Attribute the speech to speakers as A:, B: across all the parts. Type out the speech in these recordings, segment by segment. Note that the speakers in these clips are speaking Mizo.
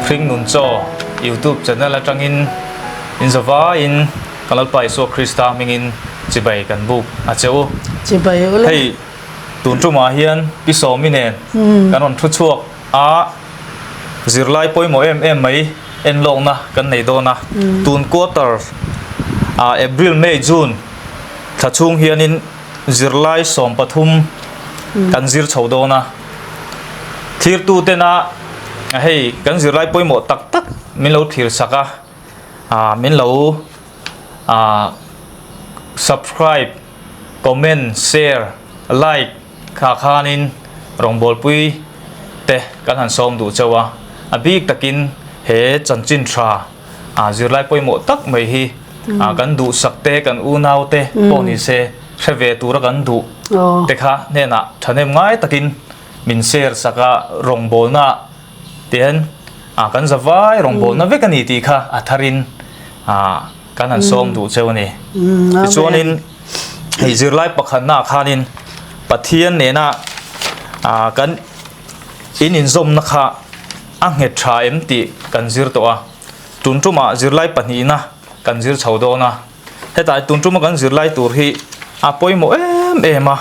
A: Hringnun Chaw YouTube channel atangin in zavaiin ka Lalpa Isua Krista hmingin chibai kan buk a che u.
B: Chibai u le.
A: Hei tun tumah hian Pi Sawmi nen kan rawn thu chhuak a, zirlai pawimawh em em mai enlawkna kan nei dawn a. Tun quarter April, May, June thla chhung hianin zirlai 13 kan zir chho dawn a. Thirtu tena hei kan zirlai pawimawh tak tak min lo thlir sak a, ah min lo ah subscribe, comment, share, like kha khanin rawngbawlpui te kan han sawm duh chauh a. A bik takin he chanchin tha ah zirlai pawimawh tak mai hi ah kan duhsak te kan unau te pawh ni se hre ve tura kan duh te kha hnenah thahnem ngai takin min share sak a rawngbawlna tihian ah kan zavai rawngbawlna vek a ni tih kha a tharin ah kan han sawm duh cheu a ni. Tichuanin hei zirlai pakhatnaah khanin Pathian nena ah kan in inzawmna kha a nghet tha em tih kan zir tawh a. Tun tumah zirlai pahnihna kan zir chho dawn a. Hetah tun tuma kan zirlai tur hi a pawimawh em em a.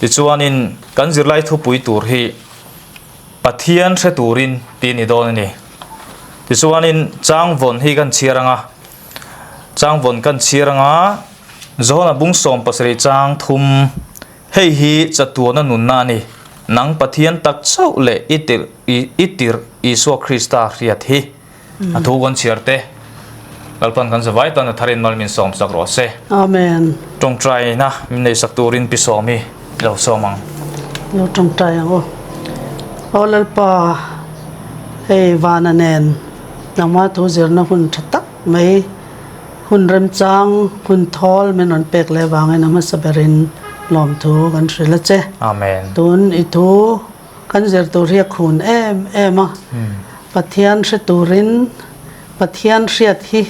A: Tichuanin kan zirlai thupui tur hi Pathian hre turin tih a ni dawn a ni. Tichuanin changvawn hi kan chhiar ang a. Changvawn kan chhiar ang a, Johana bung 17 chang thum, Hei hi chatuana nunna a ni, nang Pathian tak chauh leh i tirh i tirh Isua Krista hriat hi. A thu kan chhiar te, Lalpan kan zavai tan a tharin mal min sawm sak rawh se.
B: Amen.
A: Tawngtaina min nei sak turin Pi Sawmi i lo sawm ang.
B: Lo tawngtai ang u. Aw Lalpa, hei Vana nen nangmah thu zirna hun tha tak mai, hun remchang, hun thawl min rawn pek leh vangin a hmasa berin lawmthu kan hrilh a che.
A: Amen.
B: Tun i thu Kan zir tur hi a khun em em a, Pathian hre turin Pathian hriat hi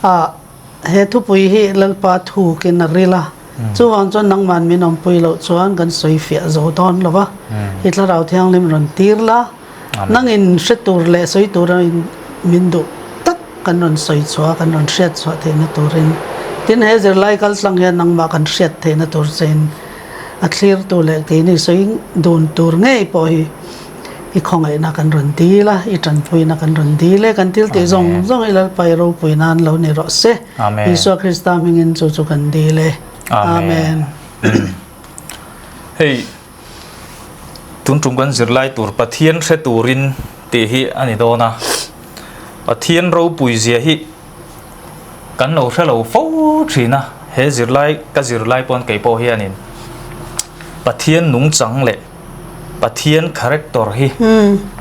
B: ah he thupui hi Lalpa thukin a ril a, chuvang chuan nangman min awmpui loh chuan kan sawi fiah zo dawn lo va, i Thlarau Thianghlim rawn tir la, nangin hre tur leh sawi tura min duh tak kan rawn sawi chhuah a, kan rawn hriat chhuah theihna turin tin he zirlai kaltlang hian nangmah kan hriat theihna tur chein A thlirtu leh keini sawi dun tur ngei pawh hi i khawngaihna kan rawn dil a, i tanpuina kan rawn dil e, kan thil tih zawng zawng i Lalpa i ropui nan lo ni rawh se. Isua Krista hmingin chu chu kan dil e.
A: Amen. Hei tun tum kan zirlai tur Pathian hre turin tih hi a ni dawn a, Pathian ropui zia hi Kan lo hre lo fo thin a, he zirlai ka zirlai pawn kei pawh hianin Pathian nungchang leh Pathian character hi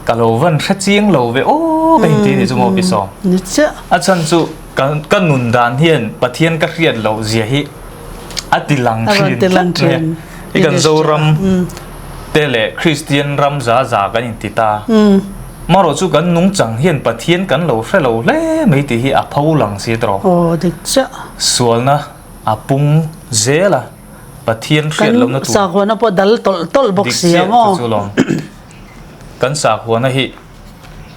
A: ka lo van hre chiang lo ve aw ka inti ni chu maw Pi Sawm.
B: Ni chiah.
A: A chhan chu ka nun dan hian Pathian ka hriat loh zia hi a ti lang thin tlat mai a. I kan Zoram te leh Kristian ram za za kan inti ta. Marawh chu kan nungchang hian Pathian kan lo hre lo hle mai tih hi a pho lang si tawh.
B: Aw dik chiah.
A: Sualna a pung zel a, Pathian hriat lohna
B: tur. Kan sakhuana pawh dal tawlh tawlh bawk si
A: a maw. Dik chiah chu lawm. Kan sakhuana hi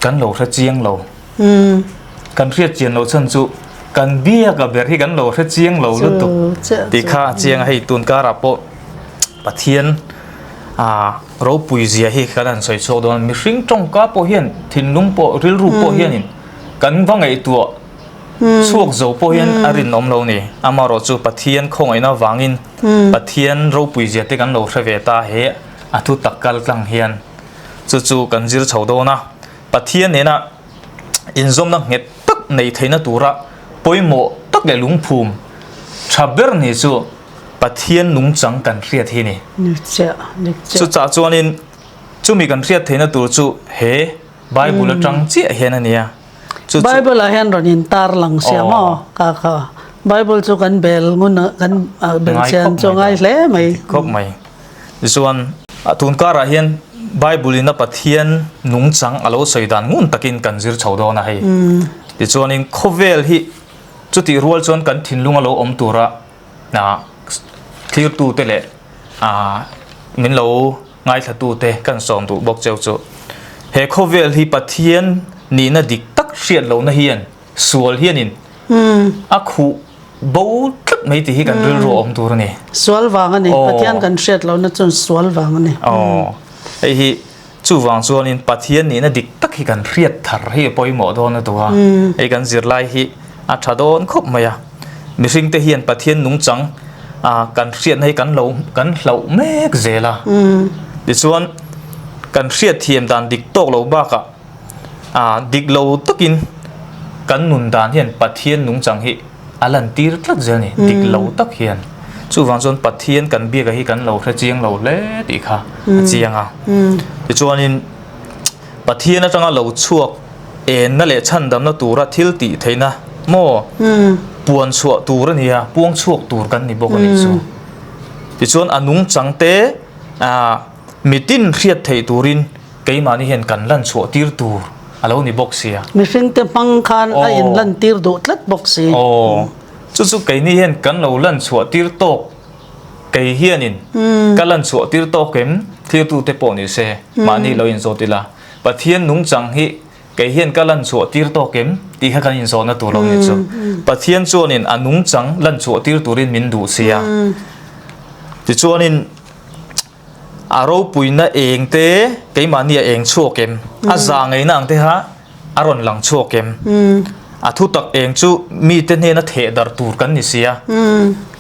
A: kan lo hre chiang lo. Kan hriat chian loh chhan chu kan biak a ber hi kan lo hre chiang lo lutuk tih kha a chiang a, hei tun karah pawh Pathian ah ropui zia hi kan han sawi chhuak dawn a, mihring tawngka pawh hian thinlung pawh rilru pawh hianin kan va ngaihtuah chhuak zo pawh hian a rinawm lo ni. Amaherawh chu Pathian khawngaihna avangin Pathian ropui zia te kan lo hre ve ta he a thu tak kal tlang hian chu chu kan zir chho dawn a, Pathian nena inzawmna nghet tak nei theihna tura pawimawh tak leh lungphum tha ber ni chu Pathian nungchang kan hriat hi ni.
B: Ni chiah, ni
A: chiah. Chuchah chuanin chumi kan hriat theihna tur chu he Bible atang chiah hian a nia.
B: Chu chu Bible ah hian rawn in tar lang sia maw ka kha. Bible chu kan bel ngun a kan bel chian chu ngai hle mai.
A: Dik khawp mai. Tichuan a tun karah hian Bible in a Pathian nungchang a lo sawi dan ngun takin kan zir chho dawn a hei. Tichuanin khawvel hi chutih rual chuan kan thinlung a lo awm tura Thlirtute leh min lo ngaithlatute kan sawm duh bawk cheu chu. He khawvel hi Pathian nihna dik tak hriat lohna hian sual hianin a khuh bo tlat mai tih hi kan rilru a awm tur a ni.
B: Sual vang a ni. Pathian kan hriat lohna chuan sual vang a ni.
A: Aw, hei hi chuvang chuanin Pathian nihna dik tak hi kan hriat thar hi a pawimawh dawn a tua. Hei kan zirlai hi a tha dawn khawp mai a. Mihringte hian Pathian nungchang kan hriatna hi kan lo kan hlauh mek zel a. Tichuan kan hriatthiam dan dik tawk lo bakah A dik lo takin kan nun dan hian Pathian nungchang hi a lantir tlat zel a ni, dik lo tak hian. Chuvang chuan Pathian kan biaka hi kan lo hre chiang lo hle tih kha a chiang a. Tichuanin Pathian atanga lo chhuak enna leh chhandamna tura thil tih theihna maw puan chhuah tur a ni a, puang chhuak tur kan ni bawk a nih chu. Tichuan a nungchang te mitin hriat theih turin Keimahni hian kan lan chhuah tir tur a lo ni bawk sia.
B: Mihringte hmang khan a in lan tir duh tlat bawk si.
A: Aw, chu chu keini hian kan lo lan chhuah tir tawk, kei hianin ka lan chhuah tir tawk em thirtute pawh ni se, mahni lo inzawt ila, Pathian nungchang hi kei hian ka lan chhuah tir tawk em tih kha kan inzawhna tur lo ni chu. Pathian chuanin a nungchang lan chhuah tir turin min duh sia. Tichuanin. A ropuina eng te keimahni a eng chhuak em? A zah ngeina ang te kha a rawn lang chhuak em? A thutak eng chu mite hnena theh darh tur kan ni si a.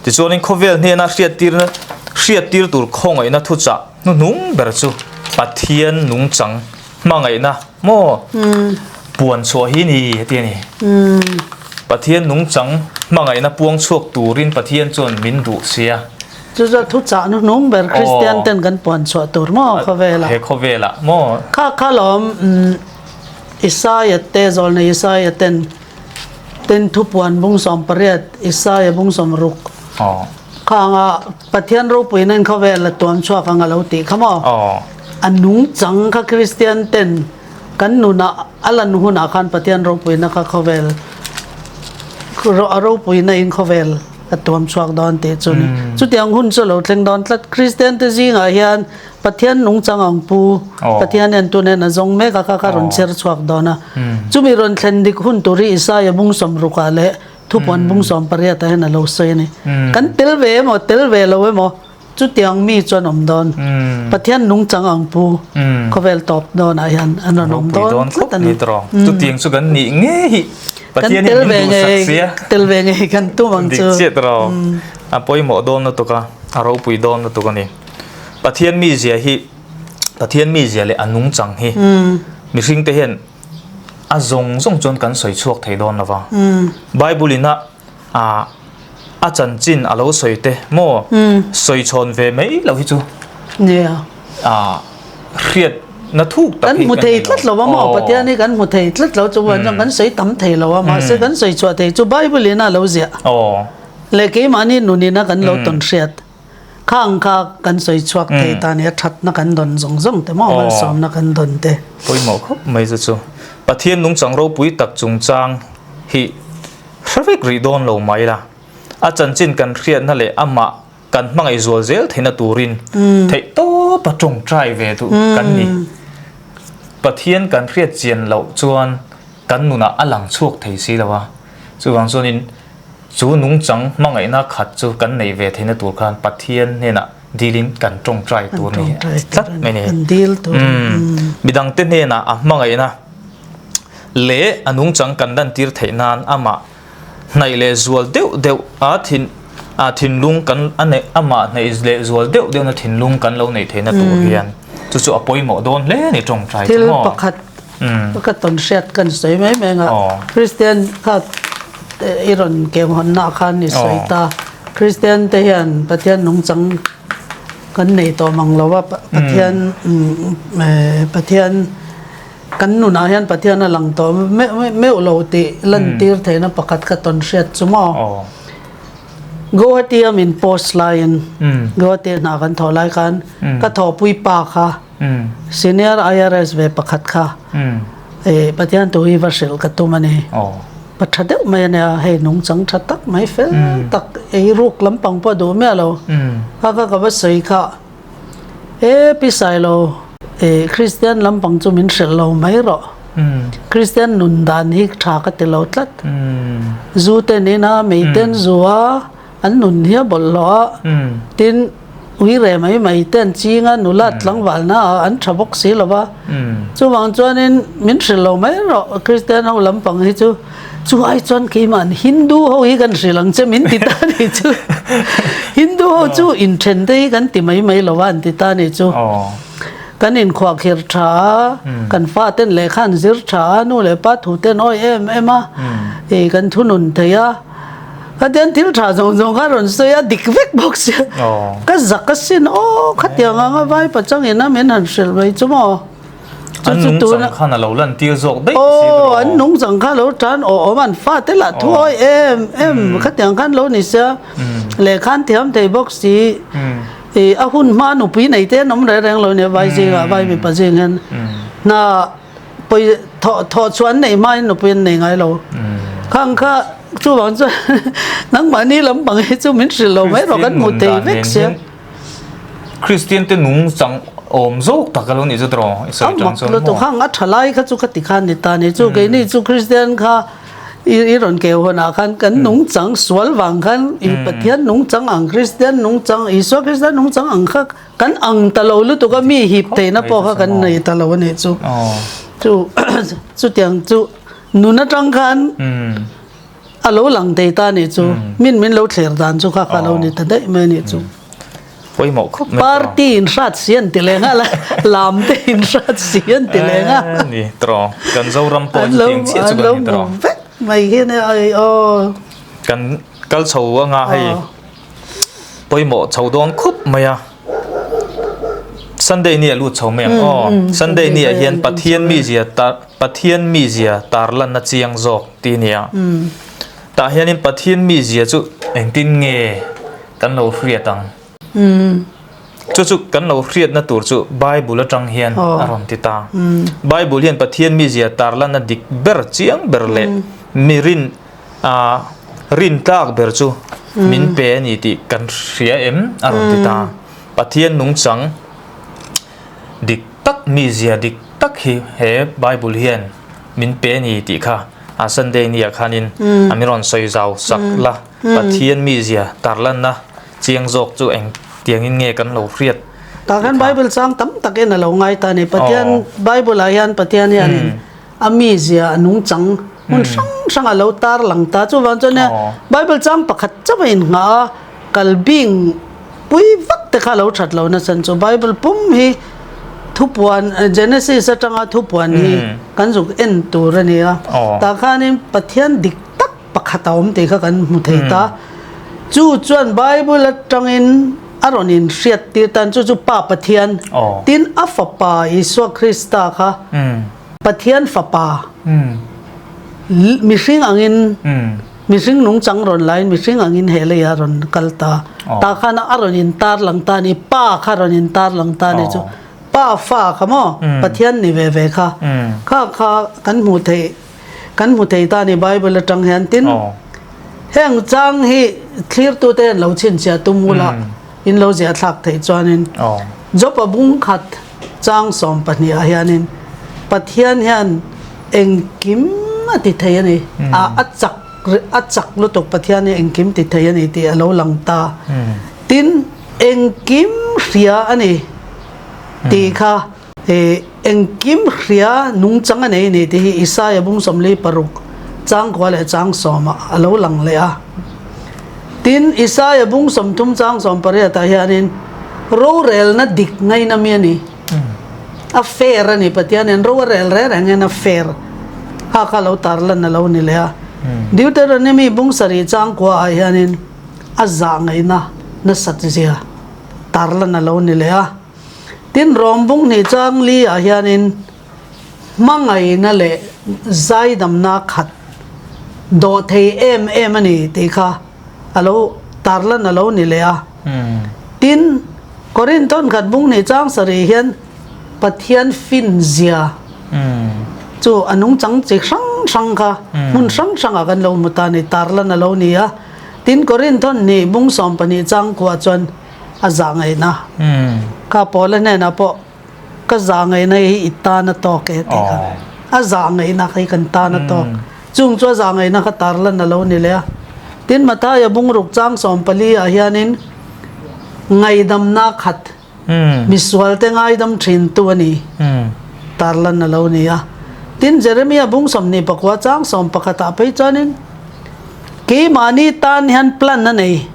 A: Tichuanin khawvel hnena hriattirna hriattir tur khawngaihna thuchah hnuhnung ber chu Pathian nungchang hmangaihna maw puan chhuah hi ni heti a ni. Pathian nungchang hmangaihna puang chhuak turin Pathian chuan min duh si a.
B: Chu chu thuchah hnuhnung ber Kristian ten kan puan chhuah tur maw khawvelah.
A: He khawvelah maw.
B: Kha kha lawm Isaia te zawlnei Isaia ten ten thupuan bung 18 Isaia bung 60 kha anga Pathian ropuina in khawvel a tuam chhuak ang a lo tih kha maw. A nungchang kha Kristian ten kan nunah a lan hunah khan Pathian ropuina kha khawvel a ropuina in khawvel A tuam chhuak dawn tih chu ni. Chutiang hun chu lo thleng dawn tlat. Kristian te zingah hian Pathian nungchang ang pu, Pathian hian tunen a zawng mek a kha kha rawn chher chhuak dawn a. Chumi rawn thlen dik hun tur hi Isaia bung 60 ah leh Thupuan bung 18 ah hian a lo sawi a ni. Kan tel ve emaw tel ve lo emaw chutiang mi chuan awm dawn. Pathian nungchang ang pu khawvel tawp dawnah hian an rawn awm dawn tlat a ni.
A: Chutiang chu kan nih ngei hi Pathian hian min duhsak sia.
B: Tel ve ngei kan tum ang chu.
A: Dik chiah tawh a pawimawh dawn lutuk a, a ropui dawn lutuk a ni. Pathian mizia hi Pathian mizia leh a nungchang hi mihringte hian a zawng zawng chuan kan sawi chhuak thei dawn lo va. Bible in a a a chanchin a lo sawi te maw sawi chhawn ve mai lo hi chu
B: nia
A: a hriat na thuk
B: tak hi kan hmu thei tlat lo a maw Pathian hi kan hmu thei tlat lo chu chuan kan sawi tam thei lo a mahse kan sawi chhuah thei chu Bible in a lo ziah leh keimahni nunin a kan lo tawn hriat Khang kha kan sawi chhuak thei ta nia thatna kan dawn zawng zawng te maw malsawmna kan dawn te.
A: Pawimawh khawp mai chu chu. Pathian nungchang ropui tak chungchang hi hre vek rih dawn lo mai la. A chanchin kan hriatna leh amah kan hmangaih zual zel theihna turin theih tawp a tawngtai ve duh kan ni. Pathian kan hriat chian loh chuan kan nunah a lang chhuak thei si lo a. Chuvang chuanin Chu nungchang hmangaihna khat chu kan neih ve theihna tur khan Pathian hnenah dilin kan tawngtai tur ni tlat mai ni. Midangte hnenah a hmangaihna leh a nungchang kan lantir theih nan amah hnaih leh zual deuh deuh a thin a thinlung kan a neih amah hnaih leh zual deuh deuhna thinlung kan lo neih theihna tur hian chu chu a pawimawh dawn hle a ni tawngtai chu maw.
B: Thil pakhat Ka tawn hriat kan sawi mai mai ang a, Kristian kha i rawn keng hawnna ah khan i sawi ta, Kristian te hian Pathian nungchang kan nei tawh mang lo a, Pathian Pathian kan nunah hian Pathian a lang tawh meuh lo tih lantir theihna pakhat ka tawn hriat chu maw. Guwahati a min post laiin Guwahati hna kan thawh lai khan ka thawhpui pa kha Senior IRS ve pakhat kha eh Pathian tu hi va hrilh ka tum a ni. Pa tha deuh mai a nia, hei nungchang tha tak mai fel tak ei ruk lampang pawh duh miah lo. Kha kha ka va sawi kha e Pi Sailo eh Kristian lampang chu min hrilh lo mai rawh. Kristian nun dan hi tha ka ti lo tlat. Zu ten in a, mei ten zu a, an nun hi a bawlhhlawh a, tin ui reh mai mai te an ching a, nula tlangvalna ah an tha bawk si lo va. Chuvang chuanin min hrilh lo mai rawh Kristian ho lampang hi chu. Chu ai chuan keimah an Hindu ho hi kan hrilh ang che min ti ta ni chu. Hindu ho chu inthen te hi kan ti mai mai lo va an ti ta ni chu. Kan inkhuahkhir tha a, kan faten lehkha an zir tha a, nu leh pa thuten awi em em a, ih kan thunun thei a. Khatiang thil tha zawng zawng kha rawn sawi a, dik vek bawk sia. Ka zak asin aw khatiang anga vai pachangin a min han hrilh mai chu maw.
A: An nungchang khan a lo lan tir zawk daih si tawh.
B: Aw an nungchang kha lo tan aw awm an fate lah thu awi em em khatiang khan lo ni sia lehkha an thiam thei bawk si ih a hun hma nupui nei te an awm reng reng lo nia vai zingah vai mipa zing hian hna pawi thawh thawh chhuah an neih hmain nupui an nei ngai lo khang kha chuvang chuan nangmahni lampang hi chu min hrilh lo mai rawh kan hmu thei vek sia.
A: Kristian te nungchang awm zawk tak a lo nih chu tawh i sawi tang chuan
B: maw? Hang a tha lai kha chu ka ti khan ni ta ni chu keini chu Kristian kha i rawn keu hawn ah khan kan nungchang sual vang khan i Pathian nungchang ang Kristian nungchang Isua Krista nungchang ang kha kan ang ta lo lutuk a mi hip theihna pawh kha kan nei ta lo a nih chu chu chutiang chu nun atang khan A lo lang thei ta nih chu. Min min lo thler dan chu kha kha lo ni ta daih mai nih chu.
A: Pawimawh khawp mai.
B: Party in hrat si an ti leng a, lam te in hrat si an ti leng a.
A: Ni tawh. Kan Zoram pawh chu tiang chiah chu kan ni tawh.
B: Vek mai hi nia ai aw.
A: Kan kal chho anga hei pawimawh chho dawn khawp mai a. Sunday ni a lut chho mai ang aw. Sunday ni ah hian Pathian mizia Pathian mizia tarlanna chiang zawk. Ti nia. Tah hianin Pathian mizia chu engtin nge kan lo hriat ang? Chu chu kan lo hriatna tur chu Bible atang hian a rawn ti ta. Bible hian Pathian mizia tarlanna dik ber chiang ber leh mi rin rin tlak ber chu min pe a ni tih kan hria em a rawn ti ta. Pathian nungchang dik tak mizia dik tak hi he Bible hian min pe a ni tih kha a Sunday ni ah khanin a min rawn sawi zau sak la Pathian mizia tarlanna chiang zawk chu eng tiangin nge kan lo hriat
B: Tah khan Bible chang tam tak in a lo ngai ta a ni. Pathian Bible ah hian Pathian hianin a mizia a nungchang hmun hrang hrang a lo tar lang ta. Chuvang chuan nia Bible chang pakhat chauh a inngah a kal bing pui vak te kha lo that lo nachhan chu Bible pum hi thupuan Genesis atanga thupuan hi kan zuk en tur a ni a. Tah khanin Pathian dik tak pakhat a awm tih kha kan hmu thei ta. Chu chuan Bible atangin a rawn inhriat tir tan chu chu Pa Pathian tin a fapa Isua Krista kha Pathian fapa mihring angin Mihring nungchang rawn laiin mihring angin he leiah a rawn kal ta. Tah khan a rawn intar lang ta a ni, Pa kha rawn intar lang ta a ni chu. Pa fa kha maw? Pathian ni ve ve kha. Kha kha kan hmuh theih, kan hmu thei ta a ni Bible atang hian. Tin, heng chang hi thlirtute hian lo chhinchhiah tum ula in lo ziah thlak theih chuanin Job-a bung khat chang 12 ah hianin Pathian hian Engkim a ti thei a ni. A a chak a chak lutuk Pathian hi engkim ti thei a ni tih a lo lang ta. Tin, engkim hria a ni tih kha ih engkim hria nungchang a nei a ni tih hi Isaia bung 46 chang kua leh chang sawmah a lo lang leh a. Tin, Isaia bung 30 chang 18 ah hianin rorelna dik ngaina mi a ni. A fair a ni Pathian hian ro a rel reng reng hian a fair kha kha lo tar lan a lo ni leh a. Deuteronomy bung sarih changkua ah hianin a zah ngaihna nasat zia tar lan a lo ni leh a. Tin Rom bung hnih chang li ah hianin hmangaihna leh zaidamna khat dawh thei em em a ni tih kha a lo tar lan a lo ni leh a. Tin, Korinthon khat bung hnih chang sarih hian Pathian fin zia chu a nungchang chi hrang hrang kha hmun hrang hrangah kan lo hmu ta a ni, tar lan a lo ni a. Tin, Korinthon hnih bung 12 chang khuah chuan a zah ngaihna kha Paula hnenah pawh ka zah ngaihna hi i tan a tawk e tih kha. A zah ngaihna kha hi kan tan a tawk. Chung chu a zah ngaihna kha tarlan a lo ni leh a. Tin, Mathaia bungruk chang 14 ah hianin ngaihdamna khat misualte ngaidam thintu a ni tarlan a lo ni a. Tin, Jeremia bung 29 chang 11 ah phei chuanin keimahni tan hian plan a nei,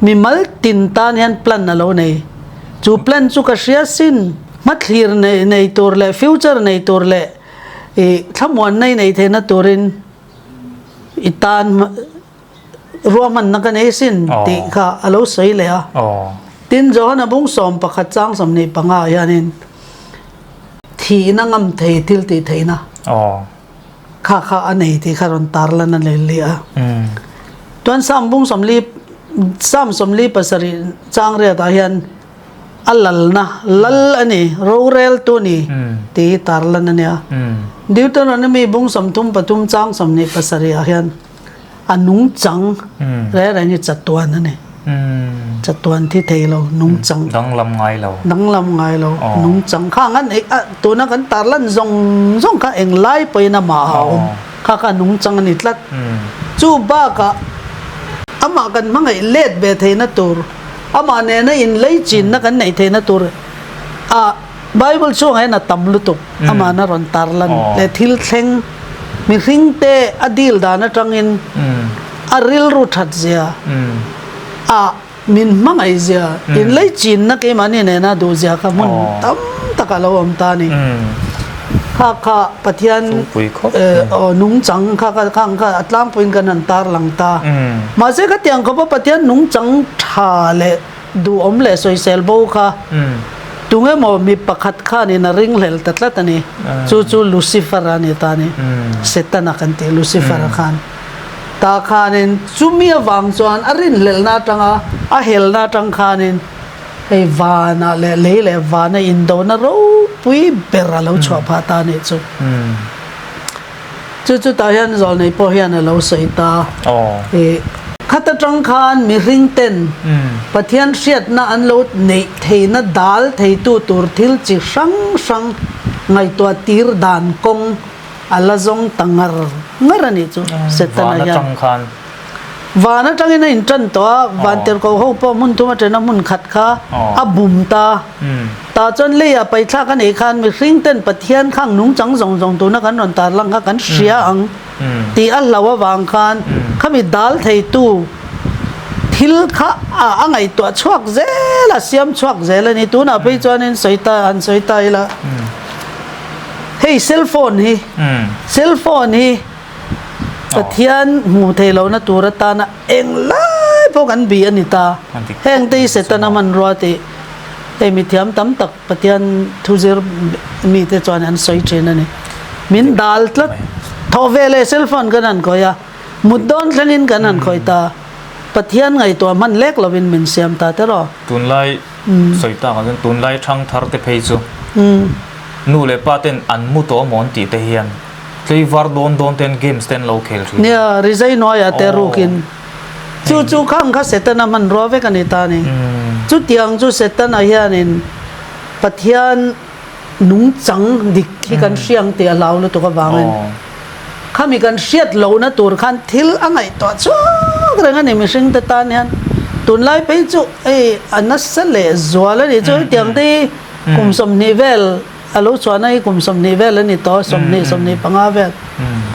B: mimal tin tan hian plan a lo nei. Chu plan chu ka hria sin, hmathlir nei tur leh future nei tur leh I thlamuanna i neih theihna turin i tan ruahmanna ka nei sin tih kha a lo sawi leh a. Tin, Johana bung 11 chang 25 ah hianin thihna ngam thei thil tih theihna kha kha a nei tih kha rawn tar lan a nei leh a. Chuan Psalm bung 40 Psalm 47 chang riatah hian A lalna, lal a ni, roreltu a ni tih hi tarlan a nia. Deuteronomy bung 33 chang 27 ah hian a nungchang reng reng hi chatuan a ni. Chatuan thi thei lo, nungchang.
A: Danglam ngai lo.
B: Danglam ngai lo, nungchang kha ang a neih a, tuna kan tarlan zawng zawng kha englai pawhin amah a awm. Kha kha nungchang a ni tlat. Chu bakah amah kan hmangaih let ve theihna tur, Amah nena inlei chinna kan neih theihna tur a Bible chhungah hian a tam lutuk. Amahna rawn tarlan leh thil thleng mihringte a deal dan atangin a rilru that zia, a min hmangaih zia, inlei chinna keimahni nena duh zia kha hmun tam tak a lo awm ta a ni. Kha kha Pathian nungchang kha kha khang kha a tlangpuiin kan han tarlang ta. Mahse khatiang khawpa Pathian nungchang tha leh duhawm leh sawisel bo kha tunge maw mi pakhat khanin a ringhlel ta tlat a ni. Chu chu Lucifer a ni ta a ni. Setana kan tih Lucifer a khan ta khanin chumi avang chuan a rinhlelhna atanga a helna atang khanin Hei vanah leh lei leh vana indona ropui ber a lo chhuah phah ta anih chu. Chu chu tah hian zawlnei pawh hian a lo sawi ta. I khat atang khan mihring ten Pathian hriatna an lo neih theihna dal theitu tur thil chi hrang hrang ngaihtuah tir dan kawng a la zawng ta ngar ngar anih chu Setana hian. Van atangin a intan tawh a, van tirhkoh ho pawh hmun thum atana hmun khat kha a bum ta. Tah chuan leiah paithlak a neih khan mihring ten Pathian khang nungchang zawng zawng tuna kan rawn tarlang kha kan hria ang tih a hlauh avang khan khami dal theitu thil kha a ngaihtuah chhuak zel a, siam chhuak zel a ni. Tunah phei chuanin sawi ta han sawi ta ila hei cell phone hi cell phone hi Pathian hmuh theih lohna tur atana eng lai pawh kan bih a ni ta. Heng te hi Setana hmanrua tih hei mithiam tam tak Pathian thuzir mite chuan an sawi thin a ni. Min dal tlat thawh ve leh cell phone kan han khawih a, mut dawn thlengin kan han khawih ta. Pathian ngaihtuah hman lek lovin min siam ta tiraw.
A: Tunlai sawi tak ah chuan tunlai thangthar te phei chu nu leh pa ten an mu tawh amaw an tih te hian Tleivar dawn dawn ten games te an lo khel thin.
B: Nia, rizai hnuaiah te rukin. Chu chu khang kha Setana hmanrua vek a ni ta a ni. Chutiang chu Setana hianin Pathian nungchang dik hi kan hriang tih a hlau lutuk avangin khami kan hriat lohna tur khan thil a ngaihtuah chhuak reng a ni mihring te tan hian. Tunlai phei chu hei a nasa leh zual a ni chu hetiang te hi kum 20 vel A lo chhuahna hi kum 20 vel a ni tawh, 20, 25 vel.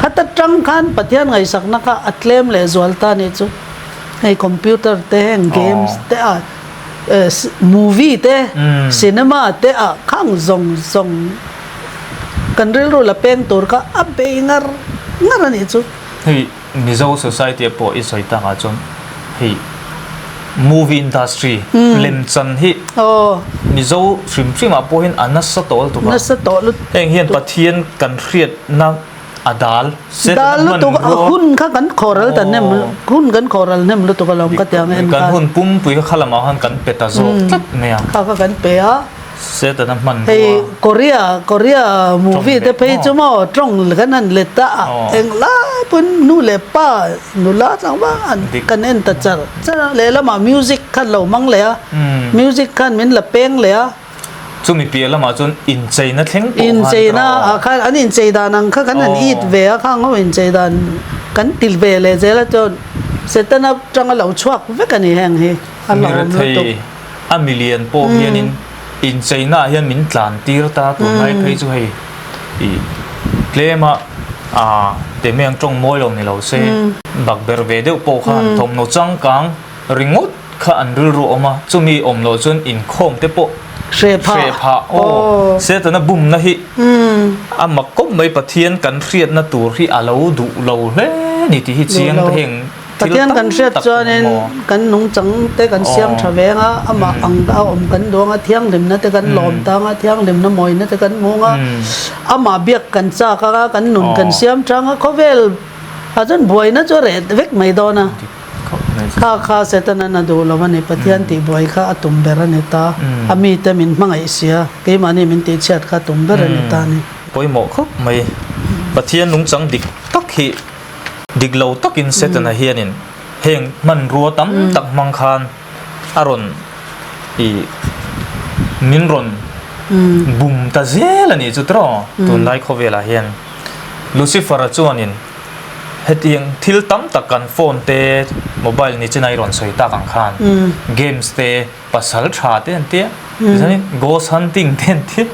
B: Khata tang khan Pathian ngaihsakna kha a tlem leh zual ta nih chu. Hei computer te heng games te a movie te cinema te a khang zawng zawng kan rilru la peng tur kha a bei ngar ngar a nih chu.
A: Hei Mizo society ah pawh i sawi takah chuan hei movie industry lemchan hi Mizo hrim hrim ah pawh hian a nasa tawh lutuk a,
B: nasa tawh lutuk
A: heng hian Pathian kan hriatna a dal set
B: dal lutuk a hun kha kan khawral ta hnem hun kan khawral hnem lutuk alawm ka tiang en
A: khan kan hun pumpui kha khalamah khan kan pe ta zawk tlat mai a
B: kha kha kan pe a.
A: Setana hman
B: Hei rua. Korea Korea movie te phei chu maw tawng kan han let ta a eng lai pawn nu leh pa nula tlangval an kan en ta char char a lehlamah music khan lo hmang leh a music khan min la peng leh a.
A: Chumi piah lamah chuan incheina thleng pawh khan
B: Incheina ah khan an inchei dan ang kha kan han it ve a khang ho inchei dan kan ti ve leh zel a chuan Setana tanga lo chhuak vek a ni heng hi a hlauhawm lutuk.
A: Mirethei a milian pawh hianin incheina ah hian min tlan tir ta tunlai phei chu hei ih tlema ah Temeng tawng mawi lo ni lo se bakberh ve deuh pawh khan thawmhnaw changkang ringawt kha an rilru awm a, chumi awm loh chuan inkhawm te pawh
B: hreh phah
A: aw Setana bumna hi a mak kawp mai Pathian kan hriatna tur hi a lo duh lo hle ni tih hi chiang te heng
B: thil tam tak chuanin kan nungchang te kan siam tha veng a, amah ang a awm kan duang a, thianghlimna te kan lawm tang a, thianghlimna mawina te kan hmung a, amah biak kan chak a, kan nun kan siam tang a, khawvel ah chuan buaina chu a reh vek mai dawn a. Kha kha Setanan a duh lo a ni, Pathian tihbuai kha a tum ber a ni ta. A mite min hmangaih sia, keimahni min tihchhiat kha a tum ber a ni ta a ni.
A: Pawimawh khawp mai. Pathian nungchang dik tak hi dik lo takin Setana hianin heng hmanrua tam tak hmang khan a rawn ih min rawn bum ta zel a nih chu tiraw tunlai khawvelah hian. Lucifer-a chuanin. Hetiang thil tam tak kan phone te, mobile ni chin a i rawn sawi tak ang khan games te, pasal tha te an tia, tichuanin ghost hunting te an tia,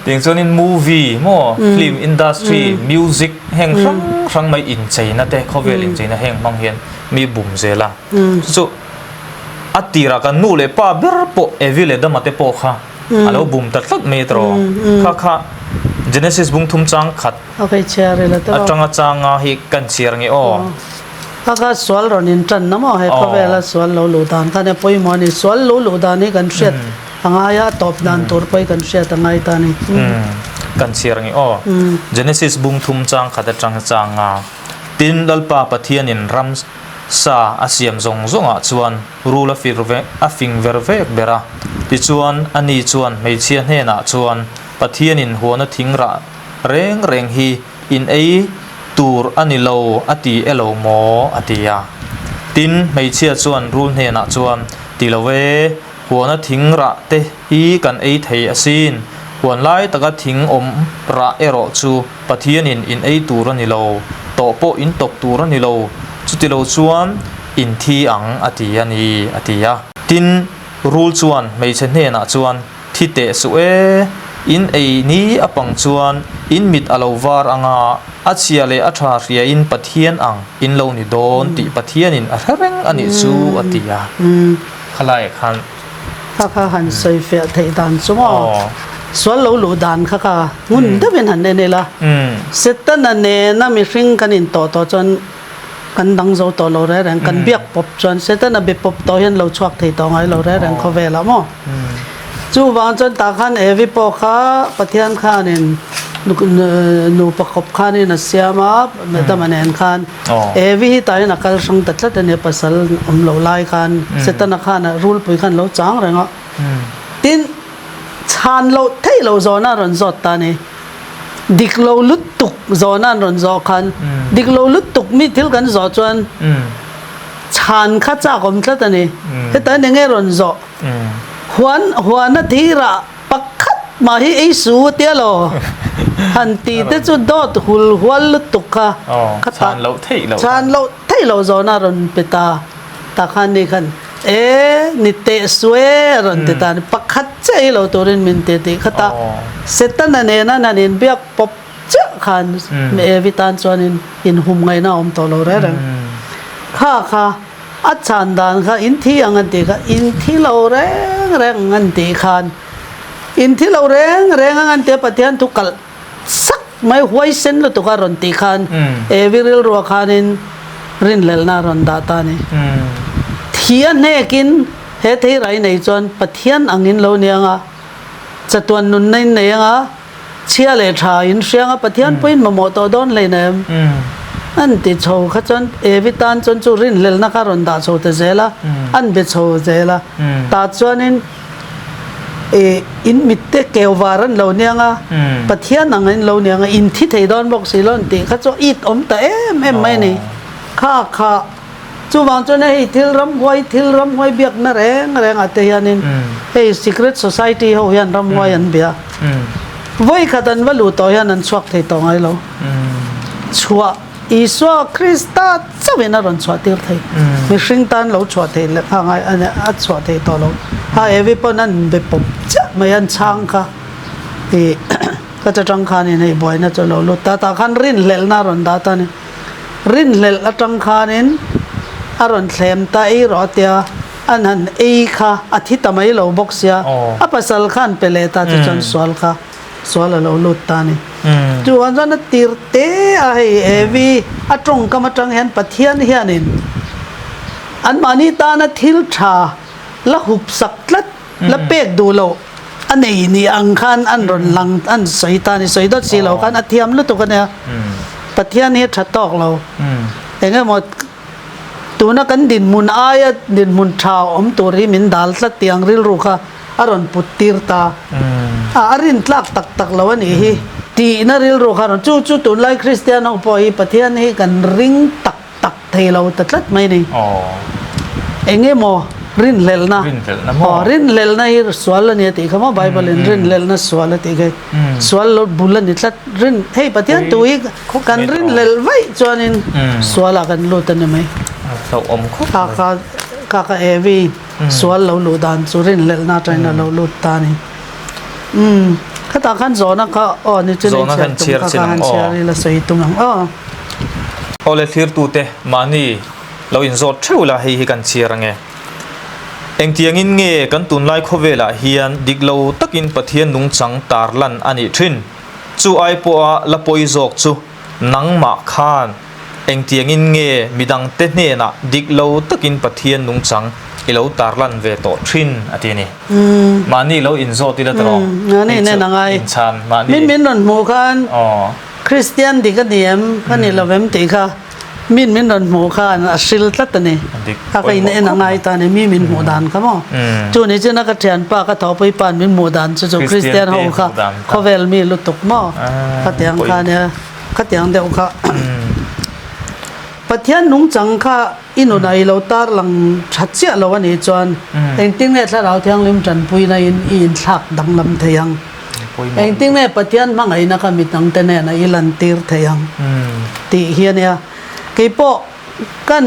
A: tiang chuanin movie maw, film industry, music heng hrang hrang mai incheina te, khawvel incheina heng hmang hian mi bum zel a. Chu chu a tirah kan nu leh pa ber pawh Evi leh Dama te pawh kha a lo bum ta tlat mai tawh. Kha kha Genesis bung thum chang khat Atanga changa hi kan chhiar nge aw.
B: Ka kha sual rawn in tan na maw he khawvela sual lo luh dan khan e pawimawh a ni. Sual lo luh dan hi kan hriat a ngai a, tawp dan tur pawh hi kan hriat a ngai ta a ni.
A: Kan chhiar nge aw. Genesis bung thum chang khat atanga changa tin Lalpa Pathianin ram sa a siam zawng zawngah chuan rul a fir a fing ver vek ber a. Tichuan ani chuan hmeichhia hnenah chuan Pathianin huana thing rah Reng reng hi in ei tur a ni lo a ti e lo maw? a ti a. Tin, hmeichhia chuan rul hnenah chuan, Ti lo e, huana thing rah te hi kan ei thei asin. Huan lai taka thing awm rah erawh chu Pathianin in ei tur a ni lo, tawh pawh in tawk tur a ni lo, chuti lo chuan in thi ang a ti a ni, a ti a. Tin, rul chuan hmeichhe hnenah chuan, Thi teh suh e, in ei ni a pang chuan in mit a lo var ang a, a chhia leh a tha hriain Pathian ang in lo ni dawn tih Pathianin a hre reng a nih chu a ti a. Khalaiah khan.
B: Kha kha han sawi fiah theih dan chu maw? Sual lo luh dan kha kha ngun deuhin han en ila, Setana nena mihring kan intawh tawh chuan Kan dang zo tawh lo reng reng, kan biak pawp chuan Setana be pawp tawh hian lo chhuak thei tawh ngai lo reng reng khawvelah maw. Chuvang chuan tah khan Evi pawh kha Pathian khanin nupa kawp khanin a siam a, Adama nen khan Evi hi tah hian a kal hrang ta tlat a nia pasal awm loh lai khan Setana khan a rulpui khan lo chang reng a. Tin, chhan loh theih loh zawhna a rawn zawt ta a ni. Dik lo lutuk zawhna an rawn zawh khan dik lo lutuk mi thil kan zawh chuan chhan kha chak awm tlat a ni. Heta eng nge rawn zawh? Huan huana thirah pakhat mah hi ei su a tia lo. Han ti te chu dawt hul hual lutuk kha
A: kha chhan loh theih
B: loh chhan loh theih loh zawhna a rawn pe ta. Ta khan ni khan e ni teh sue a rawn ti ta ni pakhat chiah hi lo turin min ti tih kha ta Setana nena nan in biak pawp chiah khan Evi tan chuanin in hum ngaihna a awm tawh lo reng reng kha kha a chhan dan kha in thi ang an tih kha in thi lo reng reng ang an tih khan in thi lo reng reng ang an tia Pathian thu kalh sak mai huaisen lutuk a rawn tih khan Evi rilrua khanin rinhlelhna a rawn dah ta a ni. Thi a hnekin he theirai nei chuan Pathian angin lo ni anga, chatuan nunna in nei anga, chhia leh tha in hria anga Pathian pawhin mamawh tawh dawn hleinem an ti chho kha chuan Evi tan chuan chu rinhlelhna kha a rawn dah chho ta zel a, an be chho zel a. Tah chuanin I in mitte keu var an lo niang a, Pathian ang an lo niang a, in thi thei dawn bawk si lo an tih kha chu it awm ta em em mai a ni. Kha kha Chuvang chuan hei thil ramhuai thil ramhuai biakna reng reng ah te hianin hei secret society ho hian ramhuai an bia. Vawi khat an va luh tawh hian an chhuak thei tawh ngai lo. Chhuah Isua Krista chauhin a rawn chhuah tir thei. Mihring tan lo chhuah thei leh kha ngai a chhuah thei tawh lo. Ha Evi pawn an be pawp chiah mai an chhang kha ih ka chatang khanin hei buaina chu a lo lut ta. Tah khan rinhlelhna a rawn dah ta a ni. Rinhlelh atang khanin a rawn thlem ta ei rawh a tia, an han ei kha a thi ta mai lo bawk sia, a pasal khan pe leh ta chu chuan sual kha sual a lo lut ta a ni. Chuan chuan a tir te a hei Evi a tawngkam atang hian Pathian hianin anmahni tana thil tha la hup sak tlat la pek duh loh a nei ni ang khan an rawn lang an sawi ta a ni sawi dawt si lo khan a thiam lutuk a nia Pathian hi a tha tawk lo eng emaw tuna kan dinhmun aia dinhmun tha awm tur hi min dal tlat tih ang rilru kha a rawn put tir ta a a rin tlak tak tak lo a nih hi tihna rilru kha a rawn chu chu tunlai Kristian ho pawh hi Pathian hi kan ring tak tak thei lo ta tlat mai ni. Eng emaw rinhlelhna.
A: Rinhlelhna maw?
B: Aw, rinhlelhna hi sual a ni a tih kha maw Bible in rinhlelhna sual a tih kha hi. Sual lo bul a ni tlat. Rin, hei Pathian tu hi kan rinhlelh vaih chuanin sualah kan lut a ni mai.
A: Hlauhawm khawp mai.
B: Kaka, kaka Evi sual lo luh dan chu rinhlelhna atangin a lo lut ta a ni. Umm, khatah khan zawhna kha aw ni chu
A: Zawhna khan chhiar
B: chhiar tum kha kha han chhiar ila sawi tum ang aw.
A: Awle thlirtute mahni lo inzawt theuh la hei hi kan chhiar ange. Engtiangin nge kan tunlai khawvelah hian dik lo takin Pathian nungchang tarlan a nih thin? Chu ai pawha la pawi zawk chu nangmah khan engtiangin nge midangte hnenah dik lo takin Pathian nungchang i lo tarlan ve tawh thin a ti a ni. Mahni lo inzawt ila tawh
B: Mahni nen a ngai.
A: Inchhan mahni.
B: Min min rawn hmuh khan Kristian dik a ni em, ka ni lo em tih kha min min rawn hmuh khan a hril tlat a ni. Kha ka in en a ngai ta a ni, mi min hmuh dan kha maw. Chu ni chin a ka thianpa ka thawhpui pa'n min hmuh dan chu chu Kristian ho kha khawvel mi lutuk maw khatiang kha nia khatiang deuh kha. Pathian nungchang kha i nunah i lo tarlang tha chiah lo a nih chuan engtin nge Thlarau Thianghlim tanpuina in i inthlak danglam thei ang? Engtin nge Pathian hmangaihna kha midangte nena i lantir thei ang tih hi a nia. Keipawh kan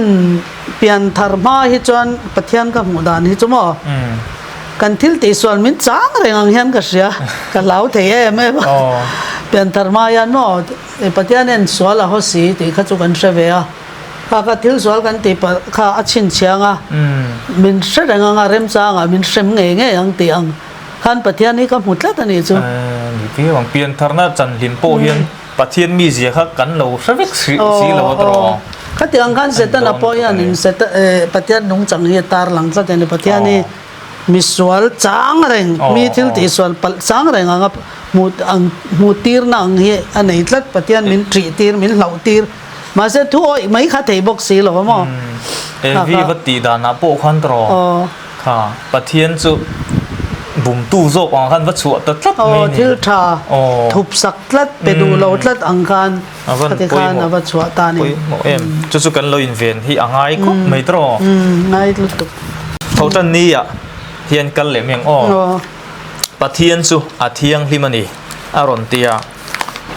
B: pian thar hma hi chuan Pathian ka hmuh dan hi chu maw kan thil tihsual min chang reng ang hian ka hria, ka hlau thei em em a. Pian thar hma hian maw Pathian hian sual a haw si tih kha chu kan hre ve a. Kha kha thil sual kan tih palh kha a chhinchhiang a, min hre reng ang a, remchangah min hrem ngei ngei ang tih ang. Khan Pathian hi ka hmu tlat a nih chu.
A: Ni viau ang. Piantharna chanhlim pawh hian Pathian mizia kha kan lo hre vek si lo a tawh.
B: Khati ang khan Setana pawh hianin Pathian nungchang hi a tarlang tlat a ni. Pathian hi misual chang reng, mi thil tihsual palh chang reng anga hmuh tirna ang hi a nei tlat. Pathian min ṭih tir, min hlauh tir. Mahse thu awih mai kha thei bawk si lo a maw?
A: Evi va tih danah pawh khan tawh. Kha Pathian chu bumtu zawk ang khan va chhuah ta tlat mai
B: ni. Thil tha thup sak tlat pe duh lo tlat ang khan khati khan a va chhuah ta ni.
A: Pawimawh em. Chu chu kan lo inven hi a ngai khawp mai tawh.
B: Ngai lutuk.
A: Thotan ni ah hian kal leh mai ang aw. Pathian chu a thianghlim a ni a rawn ti a.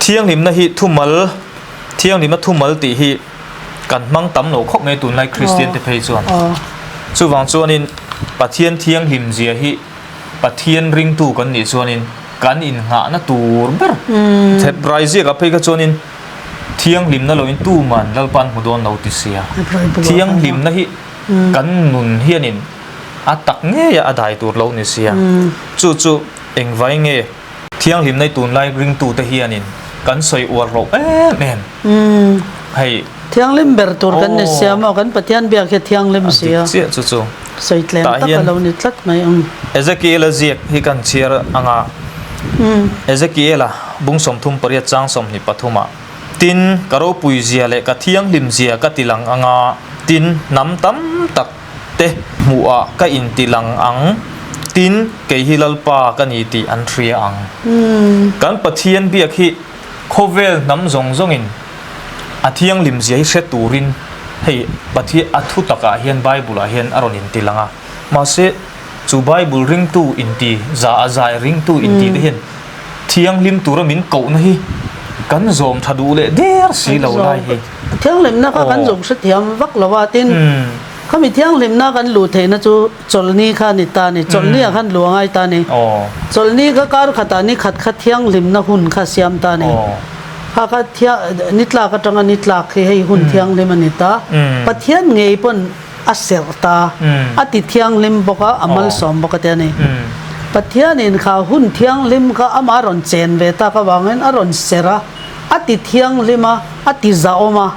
A: Thianghlimna hi thumal thianghlimna thumal tih hi kan hmang tam lo khawp mai tunlai Kristian te phei chuan. Chuvang chuanin Pathian thianghlim zia hi Pathian ringtu kan nih chuanin kan innghahna tur ber Hebrai ziakah phei kha chuanin thianghlimna loin tuman Lalpa an hmu dawn lo ti sia. Thianghlimna hi kan nun hianin a tak ngeia a dai tur lo ni sia. Chu chu engvai nge Thianghlimna i tunlai ringtute hianin kan sawi uar loh em em. Hei.
B: Thianghlim ber tur kan ni sia maw? Kan Pathian biak hi a thianghlim si a.
A: A dik chiah chu chu.
B: Sawi tlem tak a lo ni tlat mai ang.
A: Ezekiel-a ziak hi kan chhiar anga Ezekiel-a bung 38 chang 23 ah, Tin, ka ropui zia leh ka thianghlim zia ka ti lang anga, tin, hnam tam tak te hmuhah ka inti lang ang, tin, kei hi Lalpa ka ni tih an hria ang. Kan Pathian biak hi khawvel hnam zawng zawngin a thianghlim zia hi hre turin Hei Pathian a thu takah hian Bible ah hian a rawn inti lang a, mahse chu Bible ringtu inti za a zai ringtu inti te hian thianghlim tura min kohna hi kan zawm tha duh leh der si lo lai hi.
B: Thianghlimna kha kan zawm hrethiam vak lo a, tin khami thianghlimna kan luh theihna chu chawlhni kha a ni ta a ni, chawlhni ah khan luh a ngai ta a ni. Chawlhni kha kar khatah ni khat kha thianghlimna hun kha siam ta a ni. Kha kha thia ni tlak atanga ni tlak hi hei hun thianghlim a ni ta. Pathian ngei pawn a serh ta, a ti thianghlim bawk a, a malsawm bawk a ti a ni. Pathianin kha hun thianghlim kha amah rawn chen ve tak avangin a rawn serh a, a ti thianghlim a, a ti zahawm a.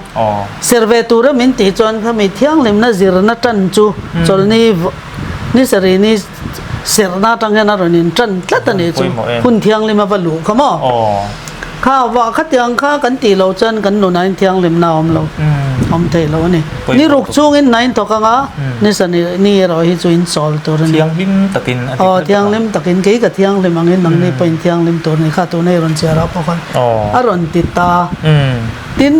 B: Serh ve tura min tih chuan khami thianghlimna zirna tan chu chawlhni ni sarih ni serhna atang hian a rawn in tan tlat a nih chu. Hun thianghlim a va luh kha maw? Kha vah khatiang kha kan tih loh chuan kan nunah in thianghlimna a awm lo, awm theih loh a ni. Ni ruk chungin hna in thawk ang a, ni sarih ni erawh hi chu in chawl tur a ni.
A: Thianghlim takin a ti
B: Aw, thianghlim takin kei ka thianghlim angin nangni pawh in thianghlim tur a ni. Kha tuna i rawn chhiar ah pawh khan a rawn ti ta. Tin,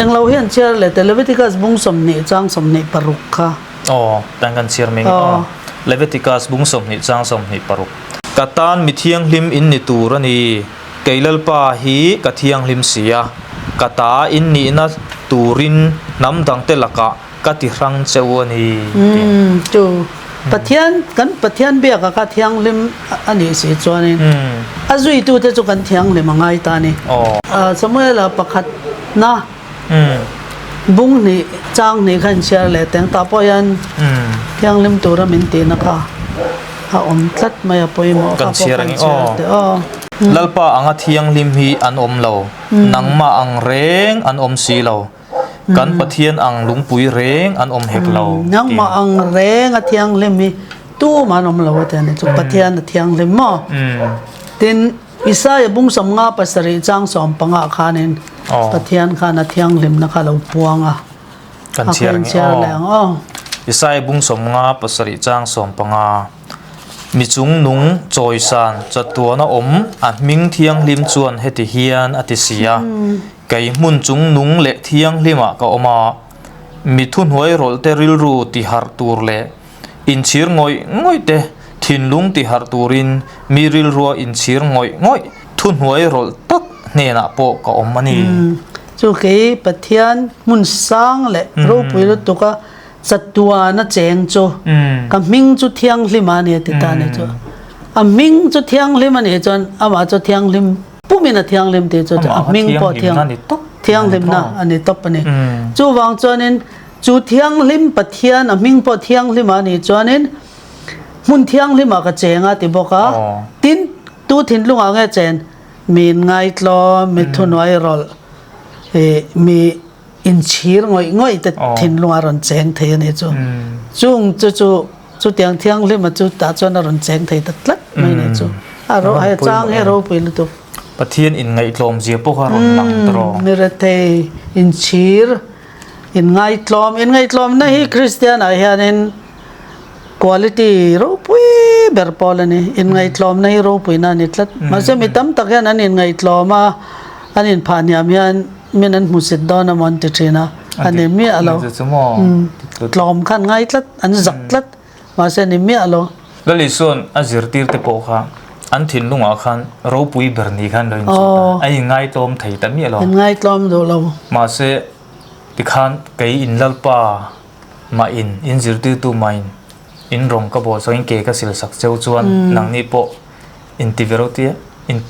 B: englo hian chhiar leh teh Leviticus bung 20 chang 26 kha.
A: Aw, tan kan chhiar mai nge aw. Leviticus bung 20 chang 26. Ka tan mi thianghlim in ni tur a ni, kei Lalpa hi ka thianghlim si a, ka ta in nihna turin hnam dangte lakah ka ti hrang che u a ni, ti.
B: Umm, chu Pathian, kan Pathian biakah kha thianghlim a nih si chuanin a zuitute chu kan thianghlim a ngai ta a ni. Samuela pakhatna. Bung hnih, chang hnih kha inchhiar leh teng tah pawh hian thianghlim tura min tihna kha a awm tlat mai a pawimawh kha pawh kan chhiar teh aw.
A: Lalpa anga thianghlim hi an awm lo, nangmah ang reng an awm si lo, kan Pathian ang lungpui reng an awm hek lo.
B: Nangmah ang reng a thianghlim hi tumah an awm lo a ti a ni chu Pathian a thianghlim maw? Tin. Isaia bung 57 chang 15 khanin Pathian khan a thianghlimna kha lo puang a.
A: Kan chhiar ang
B: e aw.
A: Isaia bung 57 chang 15 Mi chungnung chawisan chatuana awm a hming thianghlim chuan heti hian a ti si a, Kei hmun chungnung leh thianghlimah ka awm a, mi thuhnuai rawlhte rilru tiharh tur leh Inchhir ngawih ngawih te, thinlung ti harh turin mi rilrua inchhir ngawih ngawih thuhnuai rawlh tak hnenah pawh ka awm a ni.
B: Chu kei Pathian hmun sang leh ropui lutuka chatuana cheng chu ka hming chu thianghlim a ni a ti ta a ni chu. A hming chu thianghlim a nih chuan amah chu thianghlim pumin a thianghlim tih chu a hming pawh thianghlimna a ni tawp a ni. Chuvang chuanin Chu thianghlim Pathian a hming pawh thianghlim a nih chuanin hmun thianghlimah ka cheng a ti bawk a. Tin, tu thinlungah nge chen? Mi inngaitlawm, mi thunuai rawlh, ih mi inchhir ngawih ngawih te thinlungah a rawn cheng thei a nih chu. Chung chu chu chutiang thianghlima chu tah chuan a rawn cheng thei ta tlat mai a nih chu. A ro he chang hi a ropui lutuk.
A: Pathian inngaihtlawm zia pawh kha a rawn lang ta rawh.
B: Mi rethei, inchhir. Inngaihtlawm, Inngaihtlawmna hi Kristian ah hianin quality ropui ber pawl a ni. Inngaihtlawmna hi ropuina a ni tlat. Mahse mi tam tak hian an inngaihtlawm a, an inphahhniam hian min an hmusit dawn emaw an ti thin a, a ni miah lo. Tlawm kha an ngai tlat, an zak tlat. Mahse ni miah lo.
A: Lal Isua'n a zirtirte pawh kha an thinlungah khan ropui ber ni khan lo inchhuah ta. An inngaitlawm thei ta miah lo.
B: Inngaitlawm duh lo.
A: Mahse tikhan kei in Lalpa mah in, in zirtirtu mah in, in rawng ka bawl sak in ke ka sil sak cheu chuan nangni pawh inti ve ro tia, in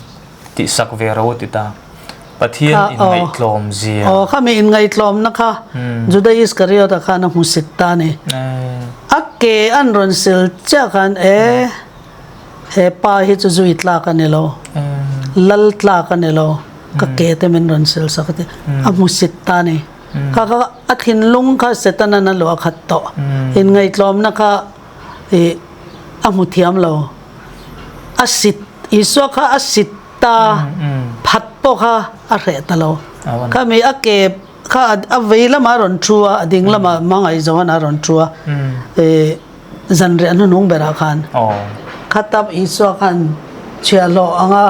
A: tihsak ve ro a ti ta. Pathian inngaihtlawm zia.
B: Aw, khami inngaihtlawmna kha Juda Iskariot-a khan a hmusit ta a ni. A ke an rawn sil chiah khan e, he pa hi chu zui tlak a ni lo, lal tlak a ni lo, ka ke te min rawn sil sak a ti. A hmusit ta a ni. Kha kha a thinlung kha Setanan a luah khat tawh. Inngaihtlawmna kha ih a hmu thiam lo. A sit, Isua kha a sit ta phat pawh kha a hreh ta lo. Khami a ke kha a vei lamah a rawn thu a, a ding lamah Hmangaih Johan a rawn thu a, zanriah hnuhnung berah khan khatap Isua khan chhiahhlawh anga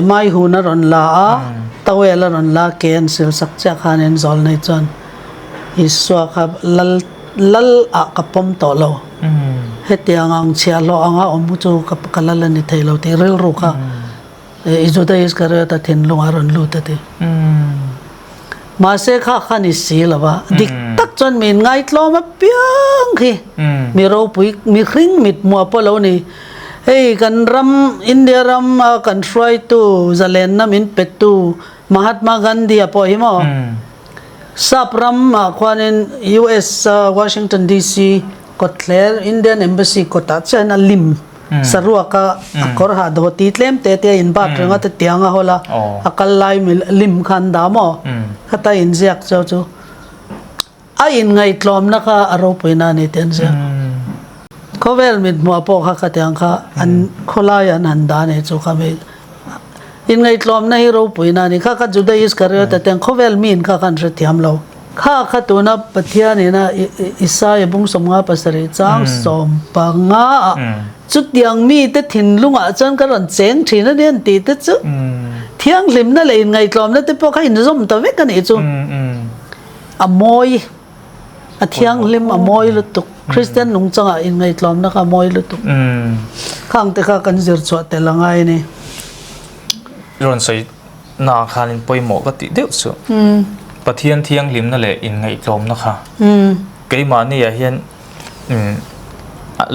B: mai hun a rawn la a, towel a rawn la a, ke an sil sak chiah khanin zawl nei chuan. Isua kha lal lal ah ka pawm tawh lo. Hetiang ang chhiahhlawh anga awm chu ka lal a ni thei lo tih rilru kha Juda Iskariota thinlungah a rawn lut a ti. Mahse kha kha ni si lo va, dik tak chuan mi inngaihtlawm apiang khi mi ropui mihring mithmuah pawh lo ni. Hei kan ram India ram a kan hruaitu zalenna min petu Mahatma Gandhi a pawh hi maw? Sap ram ah khuanin US a Washington DC kawtthler Indian Embassy kawtah chiahin a lim saruak a a kawr ha dawti tlem te te a inbat reng a te tiang a hawl a a kal lai lim kha an dah maw? Khata inziak chu chu A inngaihtlawmna kha a ropuina a ni tih an ziak. Khawvel mithmuah pawh kha khatiang kha an khawlai an han dah a ni chu kha mi inngaihtlawmna hi ropuina a ni. Kha kha Juda Iskariota te ang khawvel miin kha kha an hrethiam lo. Kha kha tuna Pathianin a Isaia bung 57 chang 15 ah chutiang mite thinlungah chuan ka rawn cheng thin a ni an tih te chu thianghlimna leh inngaihtlawmna te pawh kha inzawm ta vek a nih chu. A mawi, a thianghlim, a mawi lutuk. Kristian nungchangah inngaihtlawmna kha a mawi lutuk. Khang te kha kan zir chhuah tel a ngai a ni.
A: I rawn sawi na khanin pawimawh ka tih deuh chu. Pathian thianghlimna leh inngaihtlawmna kha keimahni ah hian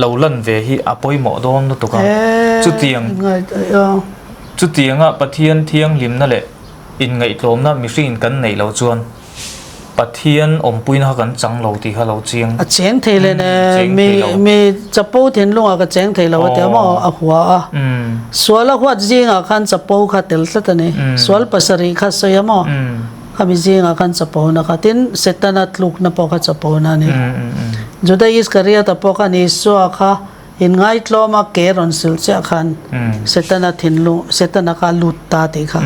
A: lo lan ve hi a pawimawh dawn lutuk a. Chutiang chutianga Pathian thianghlimna leh Inngaihtlawmna mihringin kan neih loh chuan Pathian awmpuina kha kan chang lo tih kha lo chiang.
B: A cheng thei leh ne mi mi chapo thinlungah ka cheng thei lo a tia maw a hua a. Sual a huat zingah khan chapo kha tel tlat a ni. Sual pasarih kha sawi a maw khami zingah khan chapona kha tin Setana tlukna pawh kha chapona a ni. Juda Iskariota pawh khan Isua kha Inngaitlawm a ke rawn sil chiah khan Setana thinlung, Setana kha a lut ta tih kha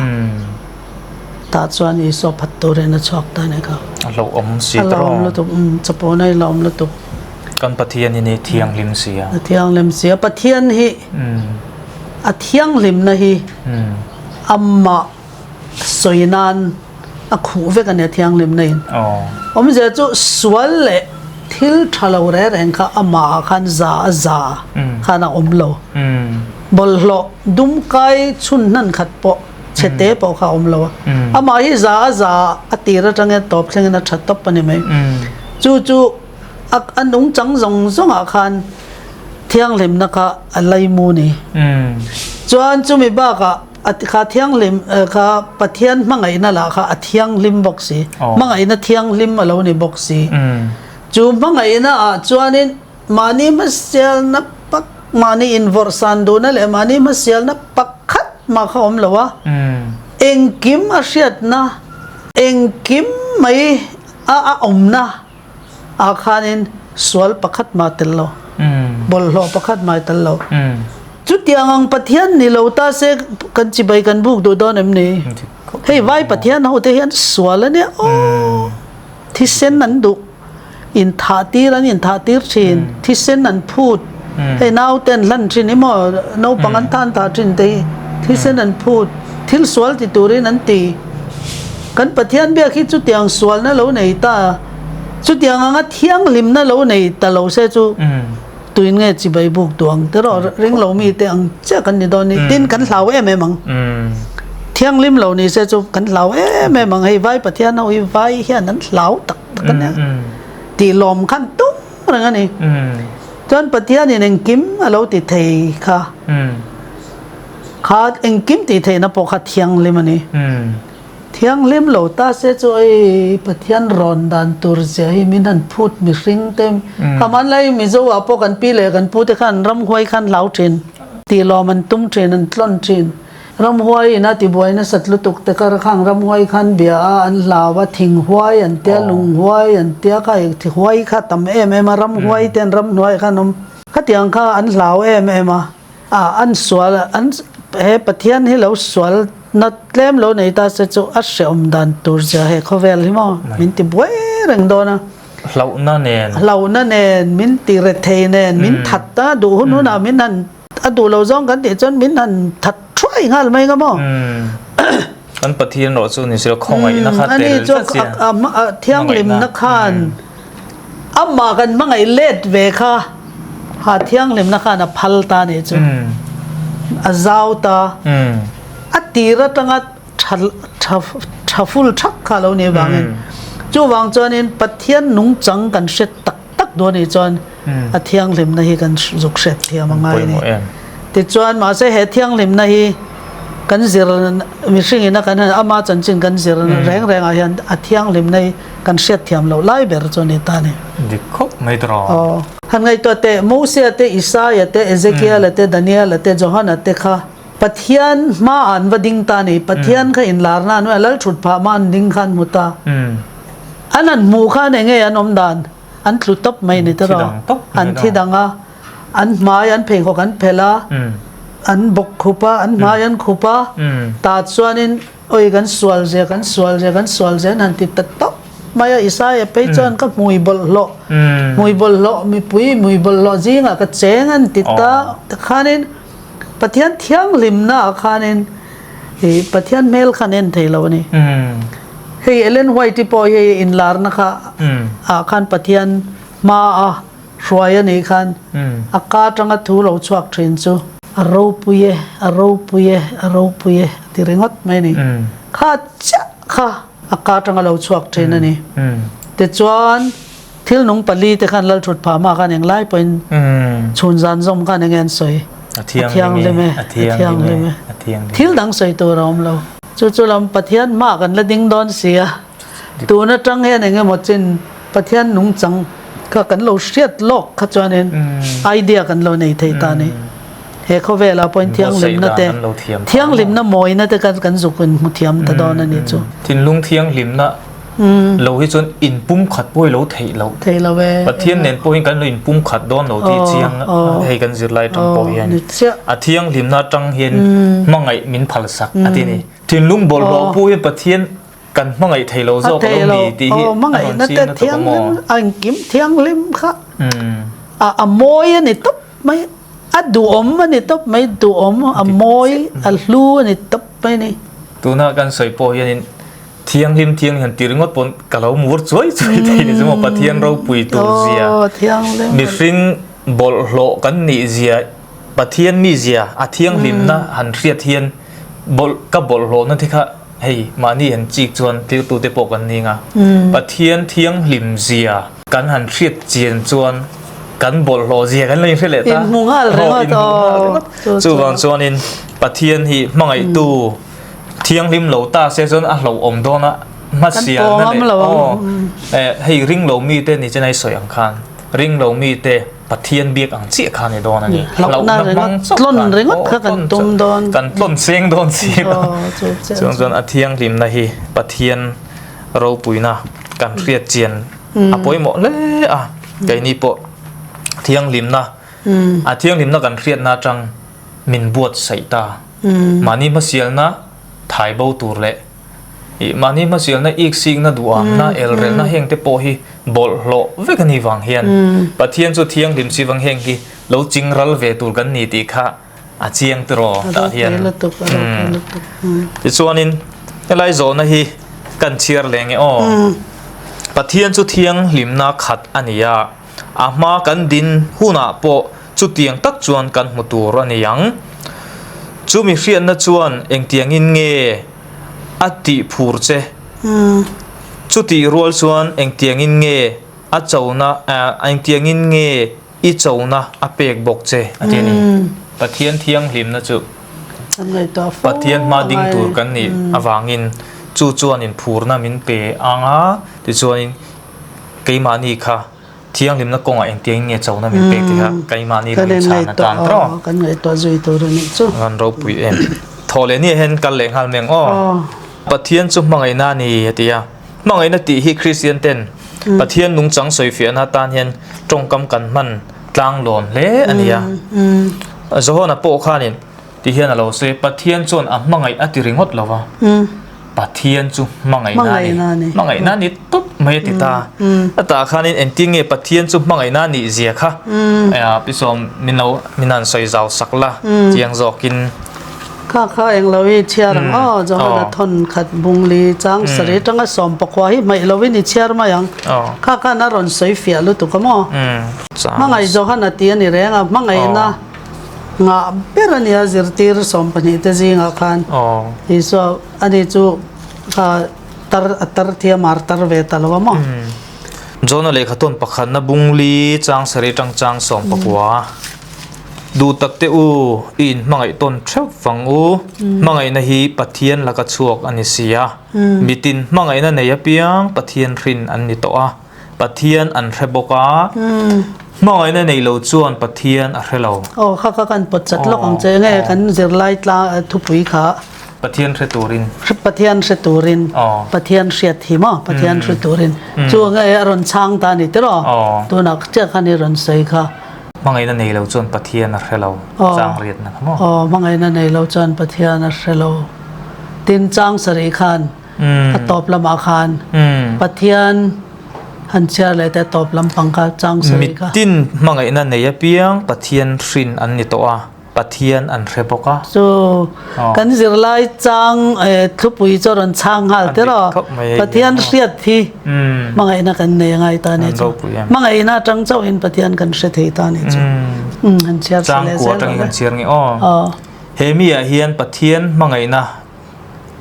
B: tah chuan Isua phat turin a chhuak ta nih kha.
A: A hlauhawm si tawh.
B: A hlauhawm lutuk, umm chapona hi hlauhawm lutuk.
A: Kan Pathian hi ni thianghlim si a.
B: A thianghlim si a, Pathian hi a thianghlimna hi amah sawi nan a khuh vek a nia thianghlimna in. Awmzia chu sual leh thil tha lo reng reng kha amah ah khan za a za khan a awm lo. Bawlhhlawh dum kai chhun hnan khat pawh chhe te pawh kha a awm lo a. Amah hi za a za a tir atangin tawp thlengin a tha tawp a ni mai. Chu chu a nungchang zawng zawng ah khan thianghlimna kha a laimu ni. Chuan chumi bakah A kha thianghlim kha Pathian hmangaihna lah kha a thianghlim bawk si. Hmangaihna thianghlim a lo ni bawk si. Chu hmangaihna ah chuanin mahni hmasialna pak mahni invawrhsan duhna leh mahni hmasialna pakhat mah kha awm lo a. Engkim a hriatna, engkim mai a a awmna ah khanin sual pakhat mah tel lo, bawlhhlawh pakhat mah tel lo. Chutiang ang Pathian ni lo ta se kan chibai kan buk duh dawn em ni? Hei vai Pathian ho te hian sual a nia aw! Thisen an duh, inthah tir an inthah tir thin, thisen an phut, hei naute an hlan thin emaw naupang an tan thah thin te hi thisen an phut, thil sual ti turin an ti. Kan Pathian biak hi chutiang sualna lo nei ta, chutiang anga thianghlimna lo nei ta lo se chu tuin nge chibai buk duh ang te rawh ring lo mi te ang chiah kan ni dawn ni tin kan hlau em em ang. Thianghlim lo ni se chu kan hlau em em ang hei vai Pathian ho hi vai hian an hlau tak tak a nia tih lawm khan tum reng a ni. Chuan Pathianin engkim a lo ti thei kha. Kha engkim tih theihna pawh kha thianghlim a ni. Thianghlim lo ta se chu ei Pathian rawn dan tur zia hi min han phut mihring te kha hmanlai Mizo ah pawh kan pi leh kan pu te khan ramhuai khan hlau thin tih lawm an tum thin an tlawn thin. Ramhuai in a tibuai nasat lutuk te kar khang ramhuai khan bia a an hlau a thinghuai an tia lunghuai an tia kha huai kha tam em em a ramhuai te an ramhnuai khan awm khatiang kha an hlau em em a. A an sual an he Pathian hi lo sual na tlem lo nei ta se chu a hreawm dan tur zia he khawvel hi maw min ti buai reng dawn a.
A: Hlauhna nen.
B: Hlauhna nen min ti rethei nen min that a duh hun hunah min han a duh lo zawng kan tih chuan min han that thuai nghal mai nga maw.
A: Kan Pathian rawh chu ni silo khawngaihna kha tel tlat
B: sia. Ani chu thianghlimna khan amah kan hmangaih let ve kha ha thianghlimna khan a phal ta ni chu. A zau ta. A tir atanga tha tha tha full thak kha lo ni vangin chuvang chuanin Pathian nungchang kan hre tak tak dawn anih chuan a thianghlimna hi kan zuk hriat thiam a ngai a ni. Tichuan mahse he thianghlimna hi kan zir mihring ina kan ama chanchin kan zir reng reng ah hian a thianghlimna hi kan hriat thiam loh lai ber chu a ni ta a ni.
A: Dik khawp mai tawh rawh.
B: Aw. Han ngaihtuah teh Mosia te, Isaia te, Ezekiela te, Daniela te, Johana te kha Pathian hma ah an va ding ta a ni. Pathian kha inlarna an lal thut phah hma an ding kha an hmu ta. An han hmuh khan eng nge an awm dan? An tlu tawp mai ni tiraw? An thi dang a, an hmai an pheikhawk an phelh a, an bawk khup a, an hmai an khup a, tah chuanin awi kan sual zia, kan sual zia, kan sual zia an han ti ta tawp mai a. Isaia phei chuan ka hmui bawlhhlawh, hmui bawlhhlawh mipui hmui bawlhhlawh zingah ka cheng an ti ta. Tikhanin Pathian thianghlimna ah khanin ih Pathian hmel khan en thei lo a ni. Hei Ellen White-i pawh hi inlarna kha ah khan Pathian hma a hruai a nih khan a ka atanga thu lo chhuak thin chu a ropui e, a ropui e, a ropui e a ti ringawt mai a ni. Kha chiah kha a ka atanga lo chhuak thin a ni. Tichuan. Thil nung pali te khan Lalthut phah hma khan englai pawhin chhun zan zawm khan enge an sawi?
A: A thianghlim e, a thianghlim e, a thianghlim e.
B: Thil dang sawi tur a awm lo. Chu chu lam Pathian hma kan la ding dawn si a, tun atang hian eng emaw chin Pathian nungchang kha kan lo hriat lawk kha chuanin idea kan lo nei thei ta a ni. He khawvelah pawhin thianghlimna te, thianghlimna mawina te khan kan zuk in hmu thiam ta dawn a ni chu.
A: Thinlung thianghlimna lo hi chuan inpumkhat pawh hi lo theih loh.
B: Theih lo e.
A: Pathian nen pawhin kan lo inpumkhat dawn lo tih chiang hei kan zirlai atang pawh hian a thianghlimna atang hian hmangaih min phalsak a ti ni. Thinlung bawlhhlawh pawh hian Pathian kan hmangaih thei lo zawk lo ni tih hi a rawn chiang na tawp a maw.
B: A engkim thianghlim kha a mawi a ni tawp mai a duhawm a ni tawp mai duhawm a mawi a hlu a ni tawp mai ni.
A: Tuna kan sawi pawh hianin Thianghlim thiang hian ti ringawt pawn ka lo mur chuai chuai thei ni chu maw Pathian ropui tur zia mihring bawlhhlawh kan nih zia Pathian mi zia a thianghlimna han hriat hian bawlh ka bawlhhlawhna te kha hei mahni han chik chuan tirtute pawh kan ning a Pathian thianghlim zia kan han hriat chian chuan kan bawlhhlawh zia kan lo inhre leh ta
B: inhmu nghal ringawt
A: chuvang chuanin Pathian hi hmangaihtu Thianghlim lo ta se chuan a hlauhawm dawn a, hmasialna leh aw hei ring lo mite ni chen a i sawi ang khan ring lo mite Pathian biak ang chiah kha ni dawn a ni.
B: Hlauhna hmang chauh khan ringawt kha kan tum dawn.
A: Kan tlawn seng dawn si lo. Chuang chuan a thianghlimna hi Pathian ropuina kan hriat chian a pawimawh hle a, keini pawh thianghlimna a thianghlimna kan hriatna atang min buatsaih ta. Mahni hmasialna thai bo tur leh ih mahni hmasialna iksikna duhamna elrelna heng te pawh hi bawlhhlawh vek a ni vang hian Pathian chu thianghlim si vang heng hi lo ching ral ve tur kan ni tih kha a chiang tiraw tah hian tichuanin helai zawhna hi kan chhiar leh nge aw Pathian chu thianghlimna khat a ni a a hma kan din hunah pawh Chutiang tak chuan kan hmu tur a ni ang. Chu mi hriatna chuan engtiangin nge a tih phur che? Chutih rual chuan engtiangin nge a chona, engtiangin nge i chona a pek bawk che? A ti a ni. Pathian thianghlimna chu Pathian hma ding tur kan nih avangin chu chuanin phurna min pe ang a, tichuanin keimahni kha Thianghlimna kawngah engtiangin nge chona min pek tih kha keimahni lam in chhan atan tawh.
B: Kan ngaihtuah zui tur a nih chu.
A: Kan ropui em. Thaw leh ni hian kal leh nghal meng aw. Pathian chu hmangaihna a ni a ti a. Hmangaihna tih hi Kristian ten Pathian nungchang sawifiahna atan hian tawngkam kan hman tlanglawn hle a ni a. Johana pawh khanin ti hian a lo sawi, Pathian chuan a hmangaih a ti ringawt lo va. Pathian chu hmangaihna a ni. Hmangaihna a ni tawp mai a ti ta. A tah khanin engtin nge Pathian chu hmangaihna a nih zia kha Pi Sawm min lo min han sawi zau sak la chiang zawkin.
B: Kha kha englo i chhiar ang aw, Johana thawn khat bungli chang sarih atanga 14 hi hmaih lovin i chhiar mai ang. Kha khan a rawn sawi fiah lutuk a maw? Hmangaih Johana tih a ni reng a, hmangaihna ngah ber a nia zirtir 12 te zingah khan Isua ani chu kha tar a tar thiam a tar ve ta lo a maw?
A: Johna lehkha tawn pakhatna bungli chang sarih atang chang 19. Duh tak teh u, i inhmangaih tawn theuh vang u. Hmangaihna hi Pathian laka chhuak a ni si a. Mitin hmangaihna nei apiang Pathian hrin an ni tawh a, Pathian an hre bawk a. Hmangaihna nei lo chuan Pathian a hre lo.
B: Aw, kha kha kan pawt chat lawk ang che. Enge kan zirlai tla thupui kha?
A: Pathian hre turin.
B: Pathian hre turin. Pathian hriat hi maw? Pathian hre turin. Chu enge a rawn chhang ta a ni tiraw? Tunah chiah khan i rawn sawi kha.
A: Hmangaihna nei lo chuan Pathian a hre lo chang riatna kha maw?
B: Aw, hmangaihna nei lo chuan Pathian a hre lo. Tin, chang sarih khan a tawp lamah khan Pathian han chhiar leh te tawp lampang kha chang sarih kha.
A: Mitin hmangaihna nei apiang Pathian hrin an ni tawh a. Pathian an hre bawk a.
B: Chu kan zirlai chang thupui chu a rawn chhang nghal tir aw. Pathian hriat hi hmangaihna kan nei angai ta ni chu. Hmangaihna atang chauhin Pathian kan hre thei ta ni chu. Han chhiar
A: chhe leh zel rawh le. Changkua atangin kan chhiar nge aw. He mi ah hian Pathian hmangaihna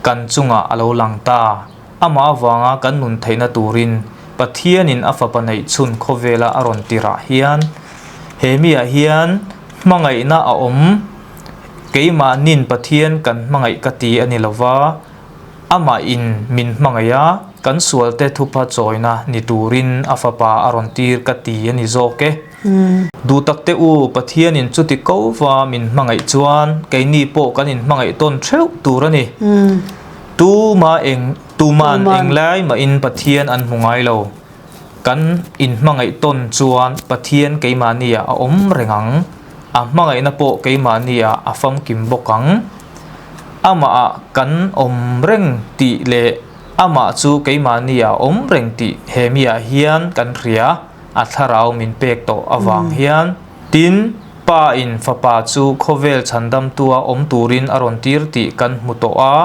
A: kan chungah a lo lang ta. Amah avanga kan nun theihna turin Pathianin a fapa neih chhun khawvela a rawn tirah hian he mi ah hian Hmangaihna a awm. Keimahnin Pathian kan hmangaih ka ti a ni lova, amah in min hmangaih a, kan sualte thupha chawina ni turin a fapa a rawn tir ka ti a ni zawk e. Duhtakte u, Pathianin chuti ko va min hmangaih chuan keini pawh kan inhmangaih tawn theuh tur a ni. Tuma eng, tuman englai mahin Pathian an hmu ngai lo. Kan inhmangaih tawn chuan Pathian keimahniah a awm reng ang, a hmangaihna pawh keimahniah a famkim bawk ang. Amahah kan awm reng tih leh amah chu keimahniah a awm reng tih he miah hian kan hria, a thlarau min pek tawh avang hian. Tin, Pa in Fapa chu khawvel chhandamtua awm turin a rawn tir tih kan hmu tawh a,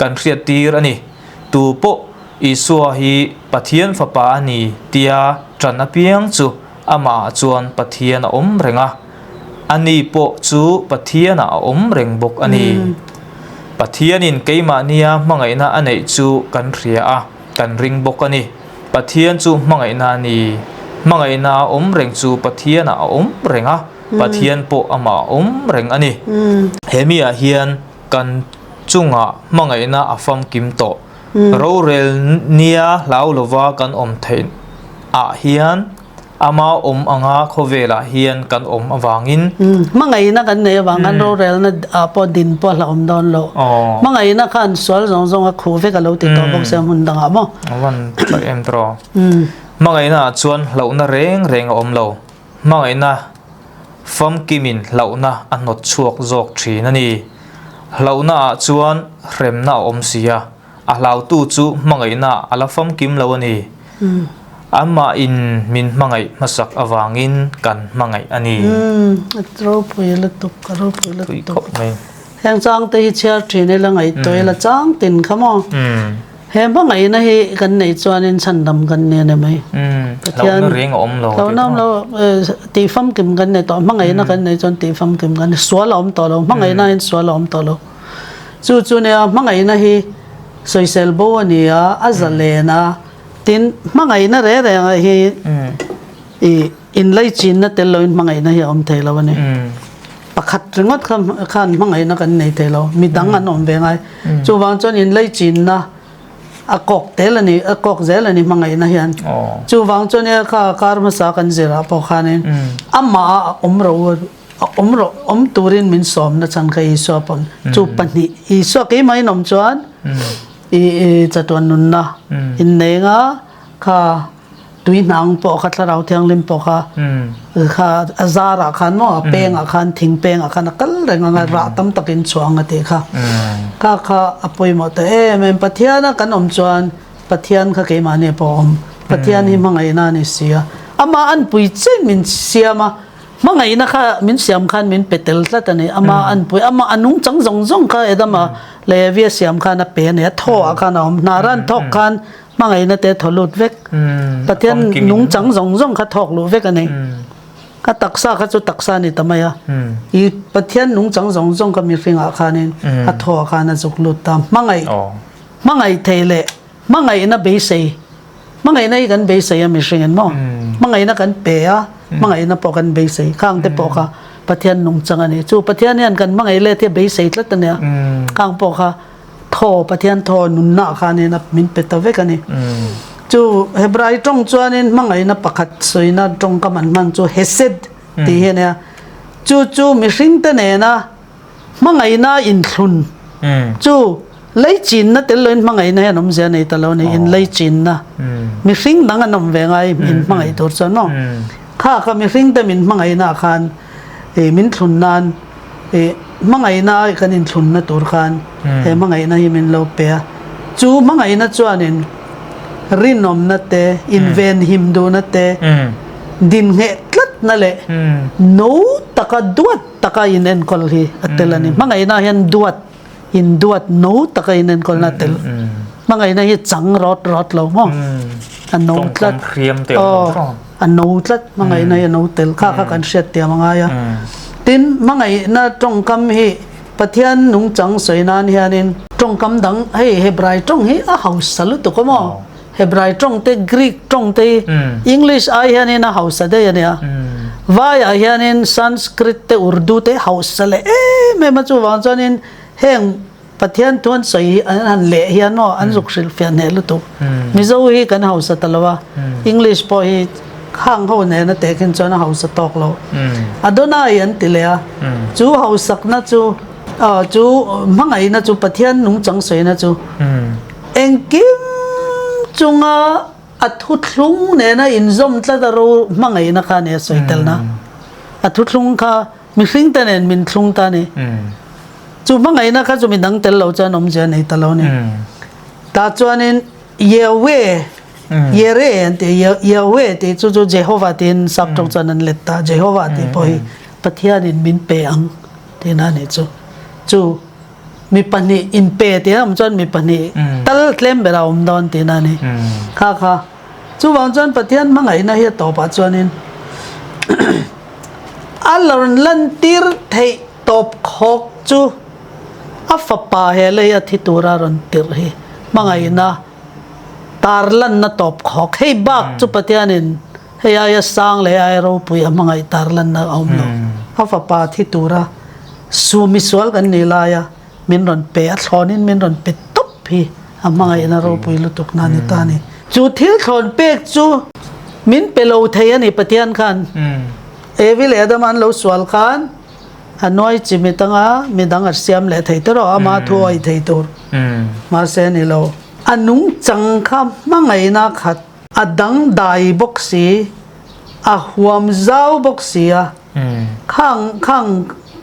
A: kan hriattir a ni. Tu pawh Isua hi Pathian Fapa a ni tia ṭan apiang chu amahah chuan Pathian a awm reng a, ani pawh chu Pathianah a awm reng bawk a ni. Pathianin keimahnia hmangaihna a neih chu kan hria a, kan ring bawk a ni. Pathian chu hmangaihna a ni. Hmangaihna a awm reng chu Pathianah a awm reng a, Pathian pawh amah a awm reng a ni. He miah hian Kan chungah hmangaihna a famkim tawh. Rorel nia hlau lova kan awm theih ah hian ama awm anga khawvelah hian kan awm avangin.
B: Hmangaihna kan neih avang khan rorelna ah pawh din pawh a hlauhawm dawn lo. Hmangaihna khan sual zawng zawng a khuh vek a lo ti tawh bawk sia hmun dangah maw.
A: A van tha em tawh. Hmangaihna ah chuan hlauhna reng reng a awm lo. Hmangaihna famkimin hlauhna a hnawt chhuak zawk thin a ni. Hlauhna ah chuan hremna a awm si a, a hlautu chu hmangaihna a la famkim lo a ni. Amah in min hmangaih hmasak avangin kan hmangaih a ni.
B: A ropui lutuk, a ropui lutuk. Heng changte hi chhiar thin ila ngaihtuah ila chang tin kha maw? He hmangaihna hi kan neih chuanin chhandam kan ni a ni mai.
A: Pathian hlauhna reng a awm lo.
B: Hlauhna awm lo tih famkim kan nei tawh. Hmangaihna kan neih chuan tih famkim kan ni. Sual a awm tawh lo. Hmangaihna hian sual a awm tawh lo. Chu chu nia hmangaihna hi sawisel bo a ni a, a zalen a. Tin, hmangaihna reng reng ah hi i inlaichinna tel loin hmangaihna hi a awm thei lo a ni. Pakhat ringawt kha khan hmangaihna kan nei thei lo, midang an awm ve ngai. Chuvang chuan inlaichinna a kawk tel a ni, a kawk zel a ni hmangaihna hian. Chuvang chuan e kha kar hmasa kan zirah pawh khanin amah a awm ro a awm rawh awm turin min sawmna chhan kha Isua pawn chu pahnih Isua keimahin awm chuan i chatuan nunna innei anga kha Tui hnang pawh kha Thlarau Thianghlim pawh kha kha a zarah khan maw a pengah khan thing pengah khan a kal reng ang a rah tam takin chhuah ang a tih kha kha kha a pawimawh ta em em Pathiana kan awm chuan Pathian kha keimahni pawh a awm Pathian hi hmangaihna a ni si a amah an pui chen min siam a. Hmangaihna kha min siam khan min pe tel tlat a ni. Ama anpui, ama a nungchang zawng zawng kha Adama leh Evi a siam khan a pe a ni. A thaw ah khan a awm. Hna ran thawk khan hmangaihna te a thaw lut vek. Pathian nungchang zawng zawng kha thawk luh vek a ni. A taksa kha chu taksa a ni ta mai a. I Pathian nungchang zawng zawng kha mihringah khanin a thaw ah khan a zuk lut ta. Hmangaih, hmangaih thei leh hmangaihna beisei Hmangaihna hi kan beisei a mihring in maw? Hmangaihna kan pe a, hmangaihna pawh kan beisei. Khang te pawh kha Pathian nungchang a ni. Chu Pathian hian kan hmangaih let hi a beisei tlat a nia. Khang pawh kha thaw, Pathian thaw nunna ah khanin a min pe ta vek a ni. Chu Hebrai tawng chuanin hmangaihna pakhat sawina tawngkam an hman chu hesed tih hi a nia. Chu chu mihring te nena Hmangaihna inthlun chu leichinna tel loin hmangaihna hian awmzia a nei ta lo a ni. Inleichinna mihring dang an awm ve ngai in hmangaih tur chuan maw? Kha kha mihring te min hmangaihna ah khan ih min thlun nan ih hmangaihna kan inthlunna tur khan he hmangaihna hi min lo pe a. Chu hmangaihna chuanin rinawmna te, invenhim duhna te, dingheh tlatna leh no taka duat taka inenkawl hi a tel a ni. Hmangaihna hian duat, induat, no taka inenkawlna a tel. Hmangaihna hi chang rawt rawt lo maw? A no tlat. Aw, a no tlat. Hmangaihna hi a no tel. Kha kha kan hriat tiam a ngai a. Tin, hmangaihna tawngkam hi Pathian nungchang sawi nan hianin tawngkam dang, hei Hebrai tawng hi a hausa lutuk a maw? Hebrai tawng te, Greek tawng te hi English ai hianin a hausa daih a nia. Vaiah hianin Sanskrit te, Urdu te hausa leh em em a, chuvang chuanin heng Pathian thu an sawi hi an han leh hian aw an zuk hrilh fiah hneh lutuk. Mizo hi kan hausa ta lo a, English pawh hi khang ho nena tehkhin chuan a hausa tawk lo. Adonai an ti leh a, chu hausakna chu chu hmangaihna chu Pathian nungchang sawina chu Engkim chunga a thuthlung nena inzawm tlat a ro hmangaihna kha a ni a sawi telna. A thuthlung kha mihring te nen min thlung ta a ni. Chu hmangaihna kha chu midang tel lo chuan awmzia a nei ta lo a ni. Tah chuanin Yahweh, Yere an ti a, Yahweh tih chu chu Jehovah tiin sap tawng chuan an let ta. Jehovah tih pawh hi Pathianin min pe ang tihna a nih chu. Chu. Mi pahnih inpe tih a awm chuan mi pahnih tal tlem ber a awm dawn tihna a ni. Kha kha. Chuvang chuan Pathian hmangaihna hi a tawpah chuanin a rawn lantir theih tawp khawk chu a fapa he lei a thi tura rawn tirh hi hmangaihna tarlanna tawp khawk. Hei bak chu Pathianin hei aia sang leh aia ropui a hmangaih tarlanna a awm lo. A fapa thi tura Su misual kan nih laia min rawn pe a thlawnin min rawn pe tawp hi a hmangaihna ropui lutuk na ni ta a ni. Chu thil thlawn pek chu min pe lo thei a ni Pathian khan. Evi leh Adama an lo sual khan a nuai chimit anga midang a siam leh thei tawh ama thu a awih thei tur. Mahse a ni lo. A nungchang kha hmangaihna khat a dangdai bawk si, a huam zau bawk si a. Khang khang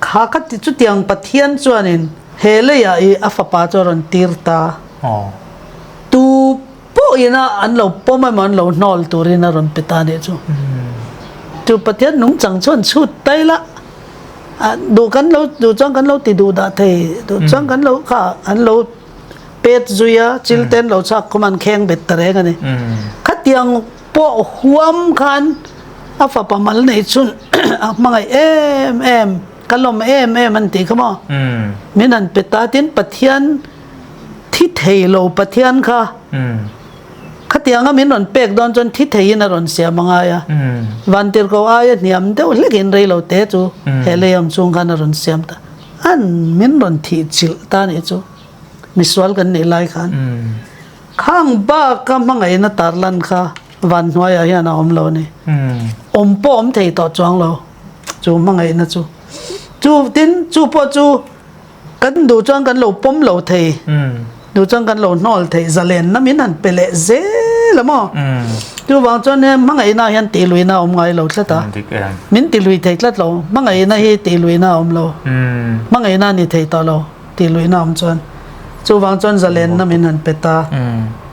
B: kha ka ti chutiang Pathian chuanin he leiah i a fapa chu a rawn tir ta. Tu pawhin a an lo pawm emaw an lo hnawl turin a rawn pe ta nih chu. Chu Pathian nungchang chuan chhut ta ila duh kan lo duh chuan kan lo ti duh dah thei duh chuan kan lo kha an lo pet zui a chil te an lo chhak khum an kheng bet ta reng a ni. Khatiang Pawh huam khan a fapa mal nei chun a hmangaih em em, ka lawm em em an tih kha maw? Min han pe ta tin Pathian thi thei lo Pathian kha khatianga min rawn pek dawn chuan thi theiin a rawn siam a ngai a, Vantirhkoh aia hniam deuh hlekin rei lo te chu he lei awm chung khan a rawn siam ta, an min rawn thih chilh ta nih chu misual kan nih lai khan. Khang bak ka hmangaihna tarlan kha van hnuaiah hian a awm lo a ni. Awm pawh awm thei tawh chuang lo chu hmangaihna chu. Chu tin chu pawh chu kan duh chuan kan lo pawm lo thei, duh chuan kan lo hnawl thei zalenna min han pe leh zel a maw. Chuvang chuan he hmangaihna hian tihluihna a awm ngai lo tlat a. Min tihlui thei tlat lo. Hmangaihna hi tihluihna a awm lo. Hmangaihna a ni thei tawh lo. Tih luihna awm chuan chuvang chuan zalenna min han pe ta.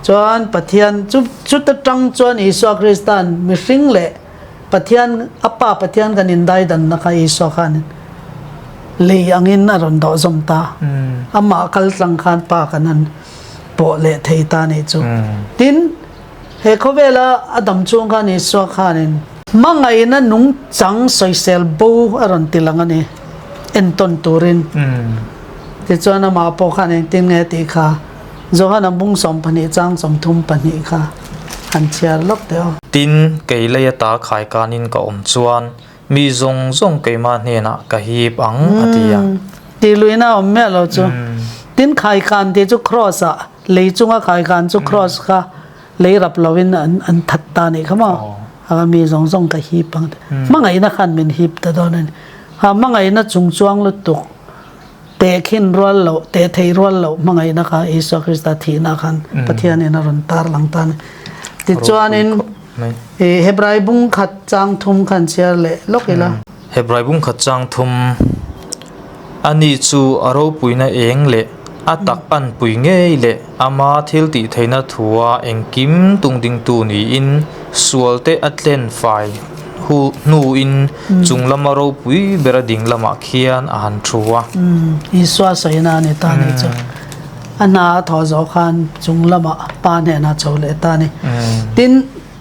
B: Chuan Pathian chu chuta tang chuan Isua Krista'n mihring leh Pathian a Pa Pathian kan indaidanna kha Isua khanin lei angin a rawn dawh zawm ta. Amah kal tlang khan Pa kan han pawh leh thei ta nih chu. Tin, he khawvela a dam chung khan Isua khanin hmangaihna nungchang sawisel bo a rawn ti lang a ni, entawn turin. Tichuan amah pawh khan engtin nge tih kha Johana bung 12 chang 32 kha han chhiar lawk teh aw.
A: Tin, kei lei ata khaikanin ka awm chuan mi zawng zawng keimah hnenah ka hip ang, a ti a.
B: Tih luihna a awm miah lo chu. Tin, khaikan tih chu kraws ah, lei chunga khaikan chu kraws kha lei rap loin an that ta nih kha maw? A mi zawng zawng ka hip ang. Hmangaihna khan min hip ta dawn a ni. Ha hmangaihna chung chuang lutuk. Tehkhin rual loh, teh thei rual loh hmangaihna kha Isua Krista thihna khan Pathianin a rawn tar lang ta a ni. Tichuanin Hebrai bung khat chang thum khan chhiar leh lawk ila.
A: Hebrai bung khat chang thum, Ani chu a ropuina eng leh a tak anpui ngei leh ama thil tih theihna thua engkim tungdingtu niin sualte a tlen fai hu hnuin chung lama ropui bera ding lamah khian a han thu a.
B: Isua sawina a ni ta ni chu. A hna a thawh zawh khan chung lamah Pa hnenah chho leh ta a ni. Tin,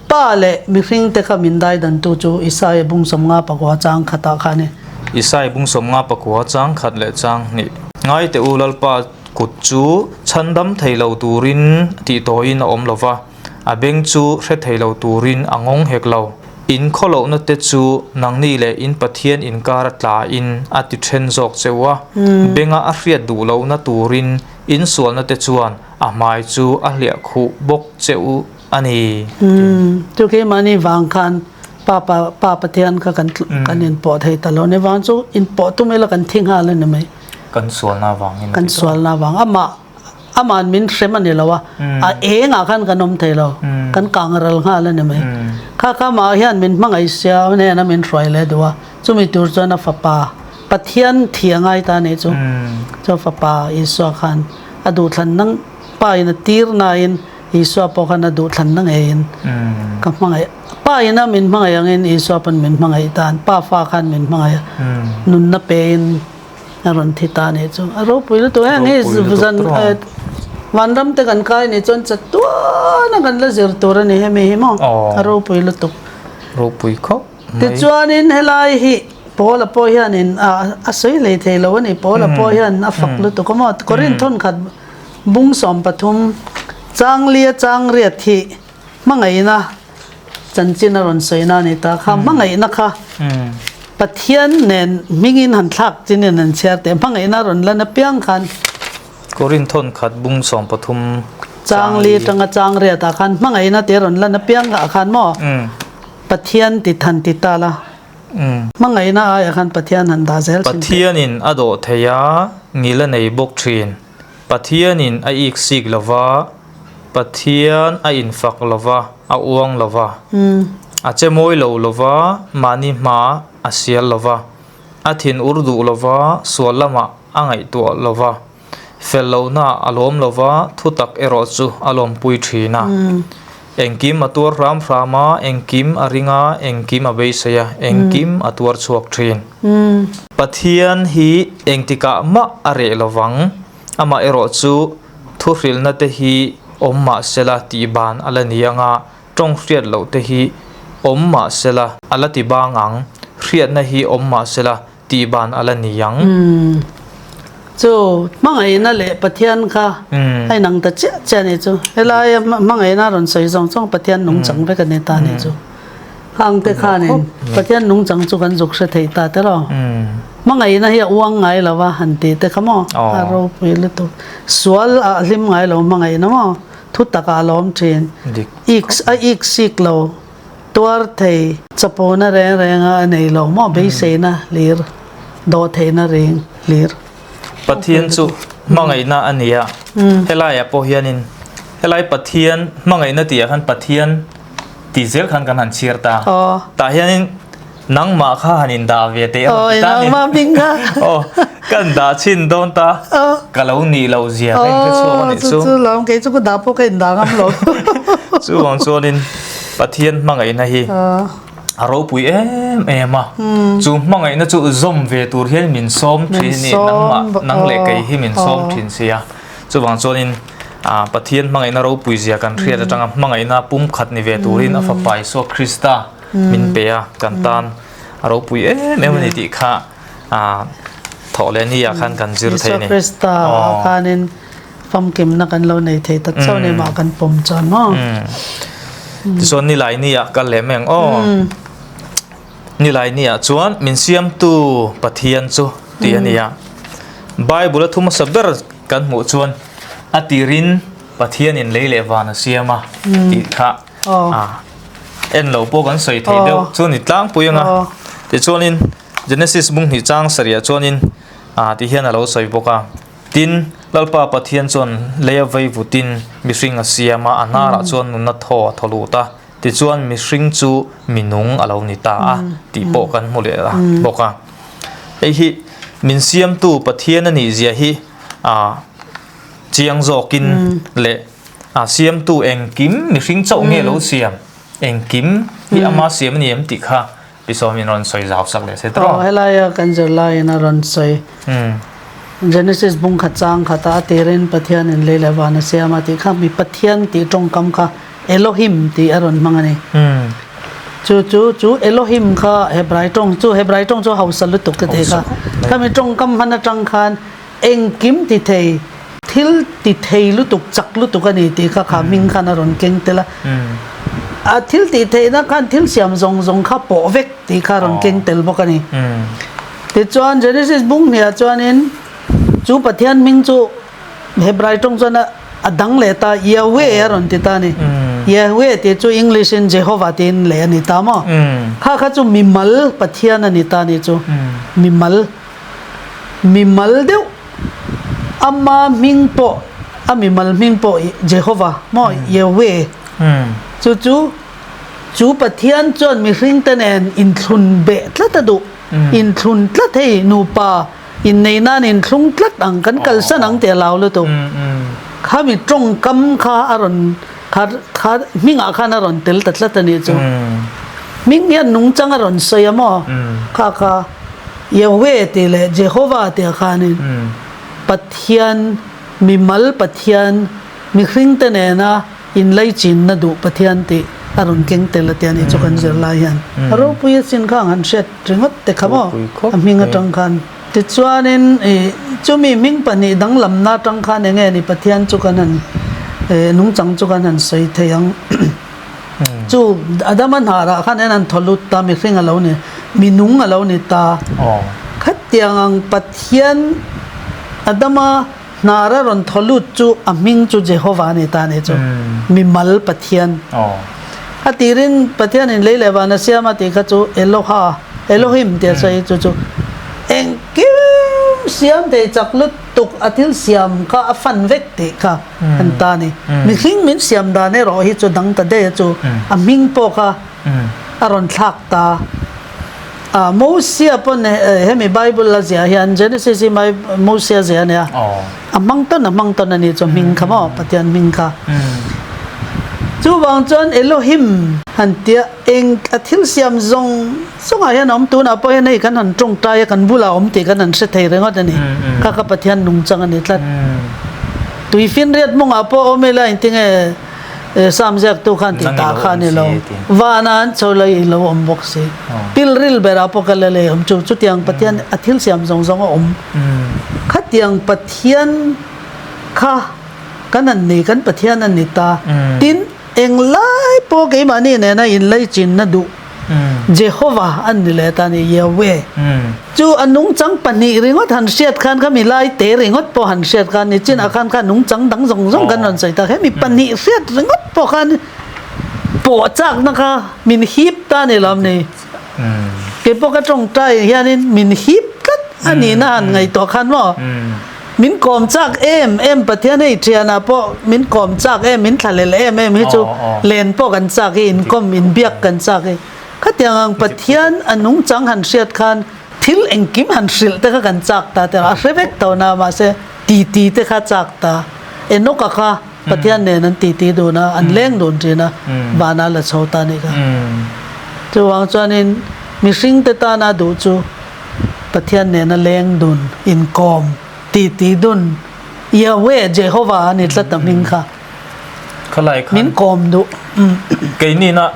B: Pa leh mihringte kha min daidantu chu Isaia bung 54 chang khatah kha a ni.
A: Isaia bung 54 chang khat leh chang hnih. Ngai teh u Lalpa kut chu chhandam thei lo turin tih tawiin a awm lo va. A beng chu hre thei lo turin a ngawng hek lo. In khawlohna te chu nangni leh in Pathian inkar a tlain a ti then zawk cheu a, benga a hriat duh lohna turin in sualna te chuan a hmai chu a hliah khuh bawk cheu a ni.
B: Chu keimahni vang khan Pa Pa Pathian kha kan kan inpawh thei ta lo. Ni vang chu inpawh tum ila kan thi nghal a ni mai.
A: Kan sualna vangin a
B: ti tawh. Kan sualna vang. Amah Aman min hrem a ni lo a, a engah khan kan awm thei lo, kan kang ral nghal a ni mai. Kha kha mah hian min hmangaih sia hnena min hruai leh duh a, chumi tur chuan a fapa Pathian thi a ngai ta a nih chu. Chu a fapa Isua khan a duhthlanna Pa in a tir nain Isua pawh khan a duhthlanna ngeiin ka hmangaih. Pa ina min hmangaih angin Isua pawn min hmangaih tan, Pa fa khan min hmangaih a, nunna pein A rawn thi ta nih chu a ropui lutuk heng hi zan vanram te kan kai nih chuan chatuan a kan la zir tur a ni hemi hi maw a ropui lutuk
A: ropui khawp
B: mai tichuanin helai hi Paula pawh hianin a sawi hlei thei lo a ni Paula pawh hian a fak lutuk a maw Korinth thawnkhat bung 13 changlia changriat hi hmangaihna Chanchin a rawn sawi na a ni ta kha. Hmangaihna kha Pathian nen hmingin han thlak chinin an chhiar teh. Hmangaihna a rawn lan apiang khan.
A: Korin thawn khat bung 13
B: chang li atanga chang riat ah khan hmangaihna tih a rawn lan apiang ah khan maw Pathian ti than ti ta la. Hmangaihna aiah khan Pathian han dah zel thin teh.
A: Pathianin a dawh thei a, ngil a nei bawk thin. Pathianin a ik sik lo va. Pathian a infak lo va, a uang lo va, a che mawi lo lo va, mahni hma a sial lo va, a thin ur duh lo va, sual lamah a ngaihtuah lo va, fel lohnaah a lawm lo va, thutak erawh chu a lawmpui thin a. Engkim a tuar hram hram a, engkim a ring a, engkim a beisei a, engkim a tuar chhuak thin. Pathian hi engtikah mah a reh lo vang. Amaherawhchu, thuhrilhna te hi awm mah sela tih ban a la ni ang a, tawng hriat loh te hi awm mah sela a la ti bang ang, hriatna hi awm mah sela tih ban a la ni ang.
B: Umm. Chu hmangaihna leh Pathian kha a inang ta chiah chiah a nih chu. Helaia hmangaihna a rawn sawi zawng zawng Pathian nungchang vek a ni ta a nih chu. Khang te khanin Pathian nungchang chu kan zuk hre thei ta te lo. Hmangaihna hi a uang ngai lo va han tih te kha maw a ropui lutuk. Sual a hlim ngai lo hmangaihna maw thu takah a lawm thin. Ik a ik sik lo tuar thei chapona reng reng a nei lo maw beiseina hlir dawh theihna reng hlir.
A: Pathian chu hmangaihna a ni a, helaiah pawh hianin helai Pathian hmangaihna tihah khan Pathian tih zel khan kan han chhiar ta. Tah hianin nangmah kha han indah ve teh a rawn ti ta a ni.
B: Nangmah hming kha.
A: Aw, kan dah chhin dawn ta. Ka lo nih loh zia ka inhre chhuak a nih chu.
B: Chu chu lawm, kei chu ka dah pawh ka indah ngam lo.
A: Chuvang chuanin Pathian hmangaihna hi. A ropui em em a, chu hmangaihna chu zawm ve tur hian min sawm thin a ni, nangmah nang leh kei hi min sawm thin si a. Chuvang chuanin Pathian hmangaihna ropui zia kan hriat atanga hmangaihna pumkhat ni ve turin a Fapa Isua Krista min pe a, kan tan a ropui em em a ni tih kha thawh leh ni ah khan kan zir thei a ni.
B: Isua Krista ah khanin Famkimna kan lo nei thei tak chauh nei mah kan pawm chuan maw.
A: Tichuan nilai ni ah kal leh mai ang aw. Nilai ni ah chuan min siamtu Pathian chu tih a ni a. Bible a thu hmasa ber kan hmuh chuan a tirin Pathianin lei leh van a siam a tih kha en lo pawh kan sawi thei deuh chu ni tlangpui ang a. Tichuanin Genesis bung hnih chang sarih ah chuanin ti hian a lo sawi bawk a. Tin, Lalpa Pathian chuan leia vei vutin mihring a siam a, a hnarah chuan nunna thaw a thaw lut a, tichuan mihring chu mi nung a lo ni ta a tih pawh kan hmu leh a bawk a. Hei hi min siamtu Pathian a nih zia hi a chiang zawkin leh a siamtu engkim mihring chauh nge lo siam, engkim hi ama siam a ni em tih kha Pi Sawmin rawn sawi zau sak leh se tawh.
B: Aw helaia kan zirlaiin a rawn sawi. Genesis bung khat chang khata a tirin Pathianin lei leh van a siam a tih kha mi Pathian tih tawngkam kha Elohim tih a rawn hmang a ni. Chu chu chu Elohim kha Hebrai tawng chu Hebrai tawng chu hausa lutuk ka tih kha. Khami tawngkam hman atang khan engkim ti thei thil ti thei lutuk chak lutuk a ni tih kha kha hming khan a rawn keng tel a. A thil tih theihna khan thil siam zawng zawng kha pawh vek tih kha a rawn keng tel bawk a ni. Tichuan Genesis bung hniah chuanin chu Pathian hming chu Hebrai tawng chuan a dang leh ta Yahweh a rawn ti ta a ni. Yahweh tih chu English in Jehovah tiin leh a ni ta maw? Kha kha chu mimal Pathian a ni ta a ni chu. Mimal mimal deuh ama hming pawh a mimal hming pawh Jehovah maw Yahweh chu chu chu Pathian chuan mihring te nen inthlun beh tlat a duh inthlun tlat hei nupa innei nan inthlung tlat ang kan kalsan ang tih a lau lutuk khami tawngkam kha a rawn kha kha hmingah khan a rawn tel ta tlat a nih chu hming hian nungchang a rawn sawi a maw kha kha Yahweh tih leh Jehovah tih ah khanin Pathian mimal Pathian mihringte nena inlaichinna duh Pathian tih a rawn keng tel a tia nih chu kan zir lai hian a ropui a chin kha ang han hriat ringawt te kha maw a hming atang khan. Tichuanin ih chumi hming pahnih danglamna atang khan eng nge ni Pathian chu kan han eh nungchang chu kan han sawi thei ang. Chu Adama hnarah khan en an thaw lut ta, mihring a lo ni, mi nung a lo ni ta. Khatiang ang Pathian Adama hnara rawn thaw lut chu a hming chu Jehovah a ni ta a ni chu, mi mal Pathian. A tirin Pathianin lei leh van a siam a tih kha chu Eloha, Elohim tia sawi chu chu engkim siam thei chak lut tuk a thil siam kha a fan vek tih kha. an ta ni. Mihring min siam dan erawh hi chu dang ta daih a chu a hming pawh kha a rawn thlak ta. Ah Mosia pawn hemi Bible a ziah hian Genesis hi Mosia ziah a nia. A hmang tawn a hmang tawn a ni chu hming kha maw Pathian hming kha. Chuvang chuan Elohim han tia eng a thil siam zawng zawngah hian a awm tunah pawh hian hei kan han tawngtai a kan bulah a awm tih kan han hre thei ringawt a ni. Kha kha Pathian nungchang a ni tlat. Tui finriat mawngah pawh awm ila engtinge Sam ziaktu khan tih ta kha a ni lo. Vana an chho lai i lo awm bawk si. Pilril berah pawh ka la lei awm chu. Chutiang Pathian a thil siam zawng zawng a awm. Khatiang Pathian kha kan han ni, kan Pathian a ni ta. Tin, englai pawh keimahni nena inlaichinna duh Jehovah an ni leh ta a ni, Yahweh. Chu a nungchang pahnih ringawt han hriat khan kha mi lai te ringawt pawh han hriat khan ni chinah khan kha nungchang dang zawng zawng kan rawn sawi ta. Hemi pahnih hriat ringawt pawh khan pawh chakna kha min hip ta a ni lo ni. Kei pawh ka tawngtai hianin min hip tlat a nihna han ngaihtuah khan maw. Min kawm chak em em Pathian hei thianah pawh min kawm chak em min thlalel em em hi chu len pawh kan chak hi inkawm inbiak kan chak hi khatiang ang Pathian a nungchang han hriat khan thil engkim han hrilh te kha kan chak ta te a hre vek tho na mahse titi te kha chak ta Enoch-a kha Pathian nen an titi dun a an leng dun thin a vanah la chho ta a nih kha. Chuvang chuanin mihringte tana duh chu Pathian nena leng dun, inkawm, titi dun, Yahweh, Jehovah a ni tlat a hming kha.
A: Khalai khan.
B: Min kawm duh.
A: Keinina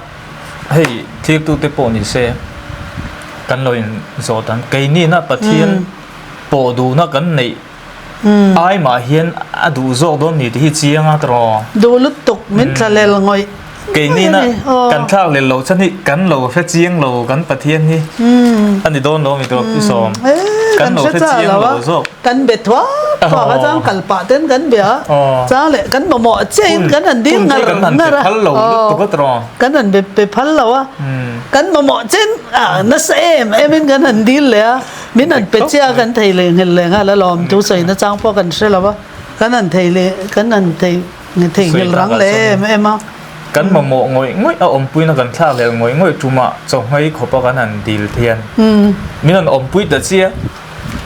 A: hei thirtute pawh ni se kan lo in zawt ang. Keinina Pathian pawh duhna kan neih ai mah hian a duh zawk dawn ni tih hi chiang a tawh.
B: Duh lutuk min thlalel ngawih.
A: Keini na kan thlak lel lo chhan hi kan lo hre chiang lo kan Pathian hi a ni dawn lo mi tawp i sawm.
B: Kan lo hre chiang lo zawk. Kan be thuak thuak a chang kal pah ten kan be a chang leh kan mamawh che in kan han dil ngar ngar a.
A: Phal lo lutuk a tawh.
B: Kan han be pe phal lo a. Kan mamawh chen a nasa em em in kan han dil leh a. Min han pe che a kan thei leh nghilh leh nghal a lawm thu sawi na chang pawh kan hre lo a. Kan han thei leh kan han thei thei nghilh rang leh em em a.
A: Kan mamawh ngawih ngawih a awmpuina kan thlak leh ngawih ngawih tumah chawhmei khawpa kan han dil thian. Min han awmpui ta chiah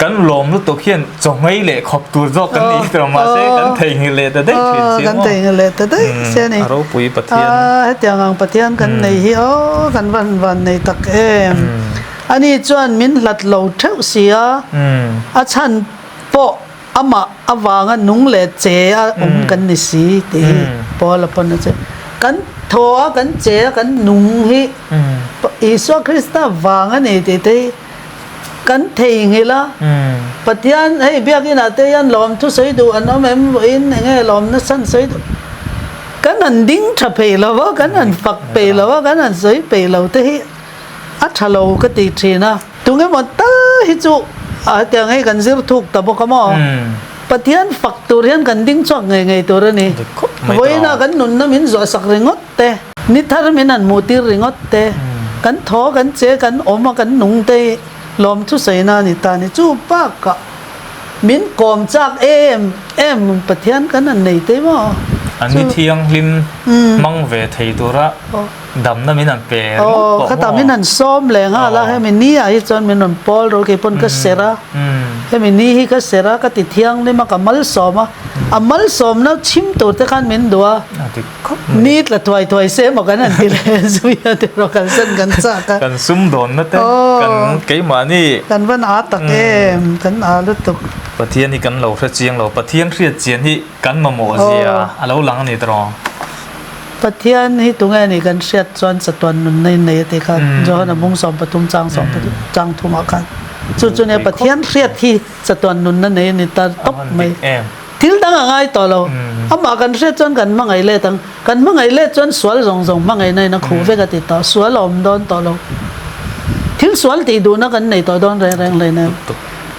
A: kan lawm lutuk hian chawhmei leh khawp tur zawk kan ni tawh mahse kan theihnghilh leh ta daih thin si
B: maw. Kan theihnghilh leh ta daih si a ni.
A: A ropui Pathian.
B: Hetiang ang Pathian kan nei hi aw kan van van nei tak em. Ani chuan min hlat lo theuh si a, a chhan pawh amah avanga nung leh che a awm kan ni si tih hi Paula pawn a che. Kan thaw a, kan che a, kan nung hi Isua Krista vang a ni tih te hi kan theihnghilh a. Pathian hei biakinah te hian lawm thusawi duh an awm em vawiin eng nge lawmna chhan sawi duh kan han ding tha peih lo va, kan han fak peih lo va, kan han sawi peih lo te hi a tha lo ka ti thin a. Tunge maw tal hi chu a hetiang hei kan zir thuk ta bawk a maw? Pathian fak tur hian kan ding chhuak ngei ngei tur a ni. Vawiinah kan nunna min zuahsak ringawt te, ni thar min han hmuh tir ringawt te, kan thaw kan che kan awm a kan nung te hi lawmthu sawina a ni ta a ni. Chu bakah min kawm chak em em Pathian kan han nei te maw?
A: An ni thianghlim hmang ve thei tura Damna min han pe ringawt pawh maw?
B: Khata min han sawm leh nghal a, hemi ni ah hi chuan min rawn pawl ro kei pawn ka serh a, hemi ni hi ka serh a, ka ti thianghlim a, ka malsawm a, a malsawmna chhim tur te khan min duh a, ni tla thuai thuai se emaw kan han ti leh zui a tiraw kalsan kan chak a.
A: Kan sumdawnna te kan keimahni.
B: Kan van aa tak em, kan aa lutuk.
A: Pathian hi kan lo hre chiang lo, Pathian hriat chian hi kan mamawh zia a lo lang a ni tiraw.
B: Pathian hi tunge nih kan hriat chuan chatuan nunna in nei a ti kha Johana bung 13 chang 13 chang thumah khan chu chu nia Pathian hriat hi chatuan nunna nei a ni ta tawp mai thil dang a ngai tawh lo amah kan hriat chuan kan hmangaih let ang kan hmangaih let chuan sual zawng zawng hmangaihna in a khuh vek a ti tawh sual a awm dawn tawh lo thil sual tih duhna kan nei tawh dawn reng reng hleinem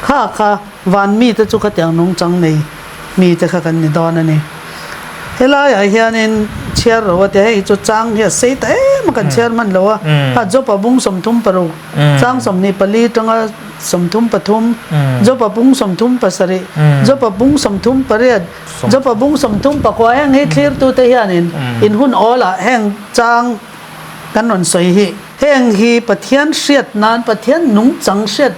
B: kha kha van mite chu khatiang nungchang nei mite kha kan ni dawn a ni. Helaiah hianin chhiar ro a ti a, hei chu chang hi a sei ta em a kan chhiar hman lo a, kha Jopa bung 36, chang 24 tanga 33, Jopa bung 37, Jopa bung 38, Jopa bung 34 heng hi thlirtute hianin in hun awlah heng chang kan rawn sawi hi. Heng hi Pathian hriat nan, Pathian nungchang hriat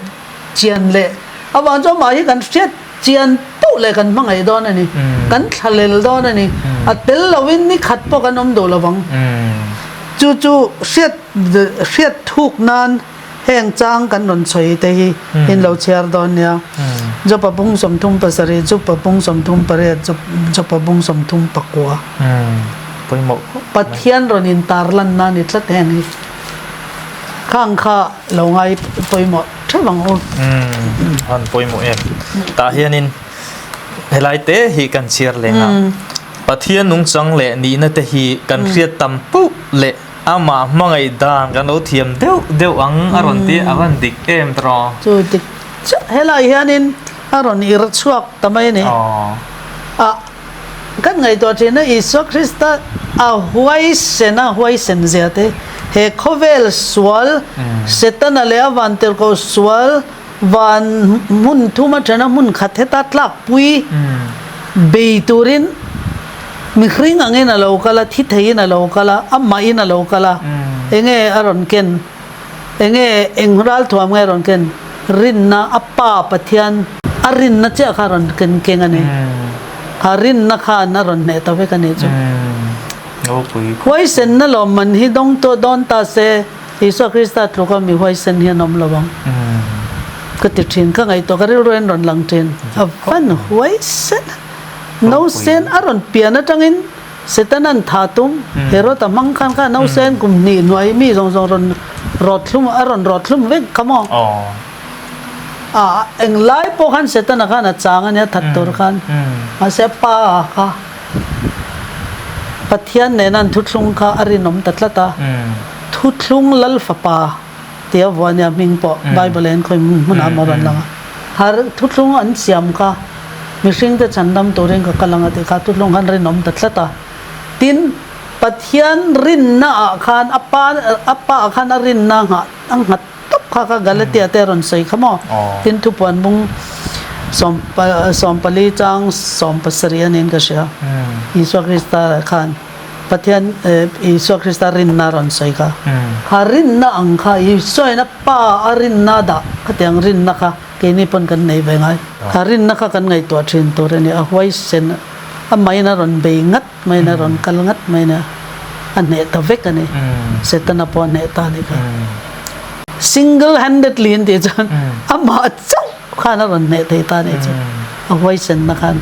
B: chian leh avang chuan mah hi kan hriat Chian poh leh kan hmangaih dawn a ni. Kan thlalel dawn a ni. A tel lovin ni khat pawh kan awm duh lovang. Chu chu hriat hriat thuk nan heng chang kan rawn chhawi te hi in lo chhiar dawn nia. Jopa bung 37, Jopa bung 38, Jopa bung 39. Pathian rawn intarlan nan i tlat heng hi. Khang kha lo ngai pawimawh theuh ang u.
A: Umm han pawimawh em. Tah hianin helai te hi kan chhiar leng a. Pathian nungchang leh nihna te hi kan hriat tam puh leh amah hmangaih dan kan lo thiam deuh deuh ang a rawn ti a van dik em tawh.
B: Chu dik chiah helai hianin a rawn ir chhuak ta mai a ni. A Kan ngaihtuah thin a, Isua Krista a huaisen a huaisen zia te, he khawvel sual, Setana leh a vantirhkoh sual van hmun thum atana hmun khat heta tlakpui bei turin mihring angin a lo kal a, thi theiin a lo kal a, amahin a lo kal a, enge a rawn ken, enge eng ralthuam nge a rawn ken? Rinna a Pa Pathian a rinna chiah kha a rawn ken keng a ni. Kha rinna khan a rawn hneh ta vek a nih chu. Huaisenna lawmman hi dawng tawh dawn ta se. Isua Krista tluka mi huaisen hi an awm lo ang ka ti thin. Ka ngaihtuah ka rilru in rawn lang thin. A van huaisen a. Nausen a rawn pian atangin Setana'n tha tum Herod-a hmang khan kha nausen kum hnih hnuai mi zawng zawng rawn rawt thlum a rawn rawt thlum vek kha maw? A englai pawh khan Setana khan a chang a nia that tur khan. Mahse pa kha Pathian nena an thuthlung kha a rinawm ta tlat a, Thuthlung Lal Fapa tia vuah nia hming pawh Bible ah hian khawi hmunah maw rawn lang a. Har thuthlung an siam kha mihringte chhandam turin ka kal ang a tih kha thuthlung khan rinawm ta tlat a. Tin, Pathian rinna ah khan a pa a pa ah khan a rinna nghah a nghat tawp kha kha Galatia te a rawn sawi kha maw. Tin, thupuan bung 14 chang 17 a niin ka hria. Isua Krista khan. Pathian Isua Krista rinna a rawn sawi kha. Kha rinna ang kha Isuain a Pa a rinna dah khatiang rinna kha keini pawn kan nei ve ngai. Kha rinna kha kan ngaihtuah thin tur a ni. A huaisen a main a rawn bei ngat main a rawn kal ngat main a a hneh ta vek a ni. Setana pawh a hneh ta a ni kha. Single handedly an tih chuan amah chauh khan a rawn hneh thei ta a nih chu. A huaisenna khan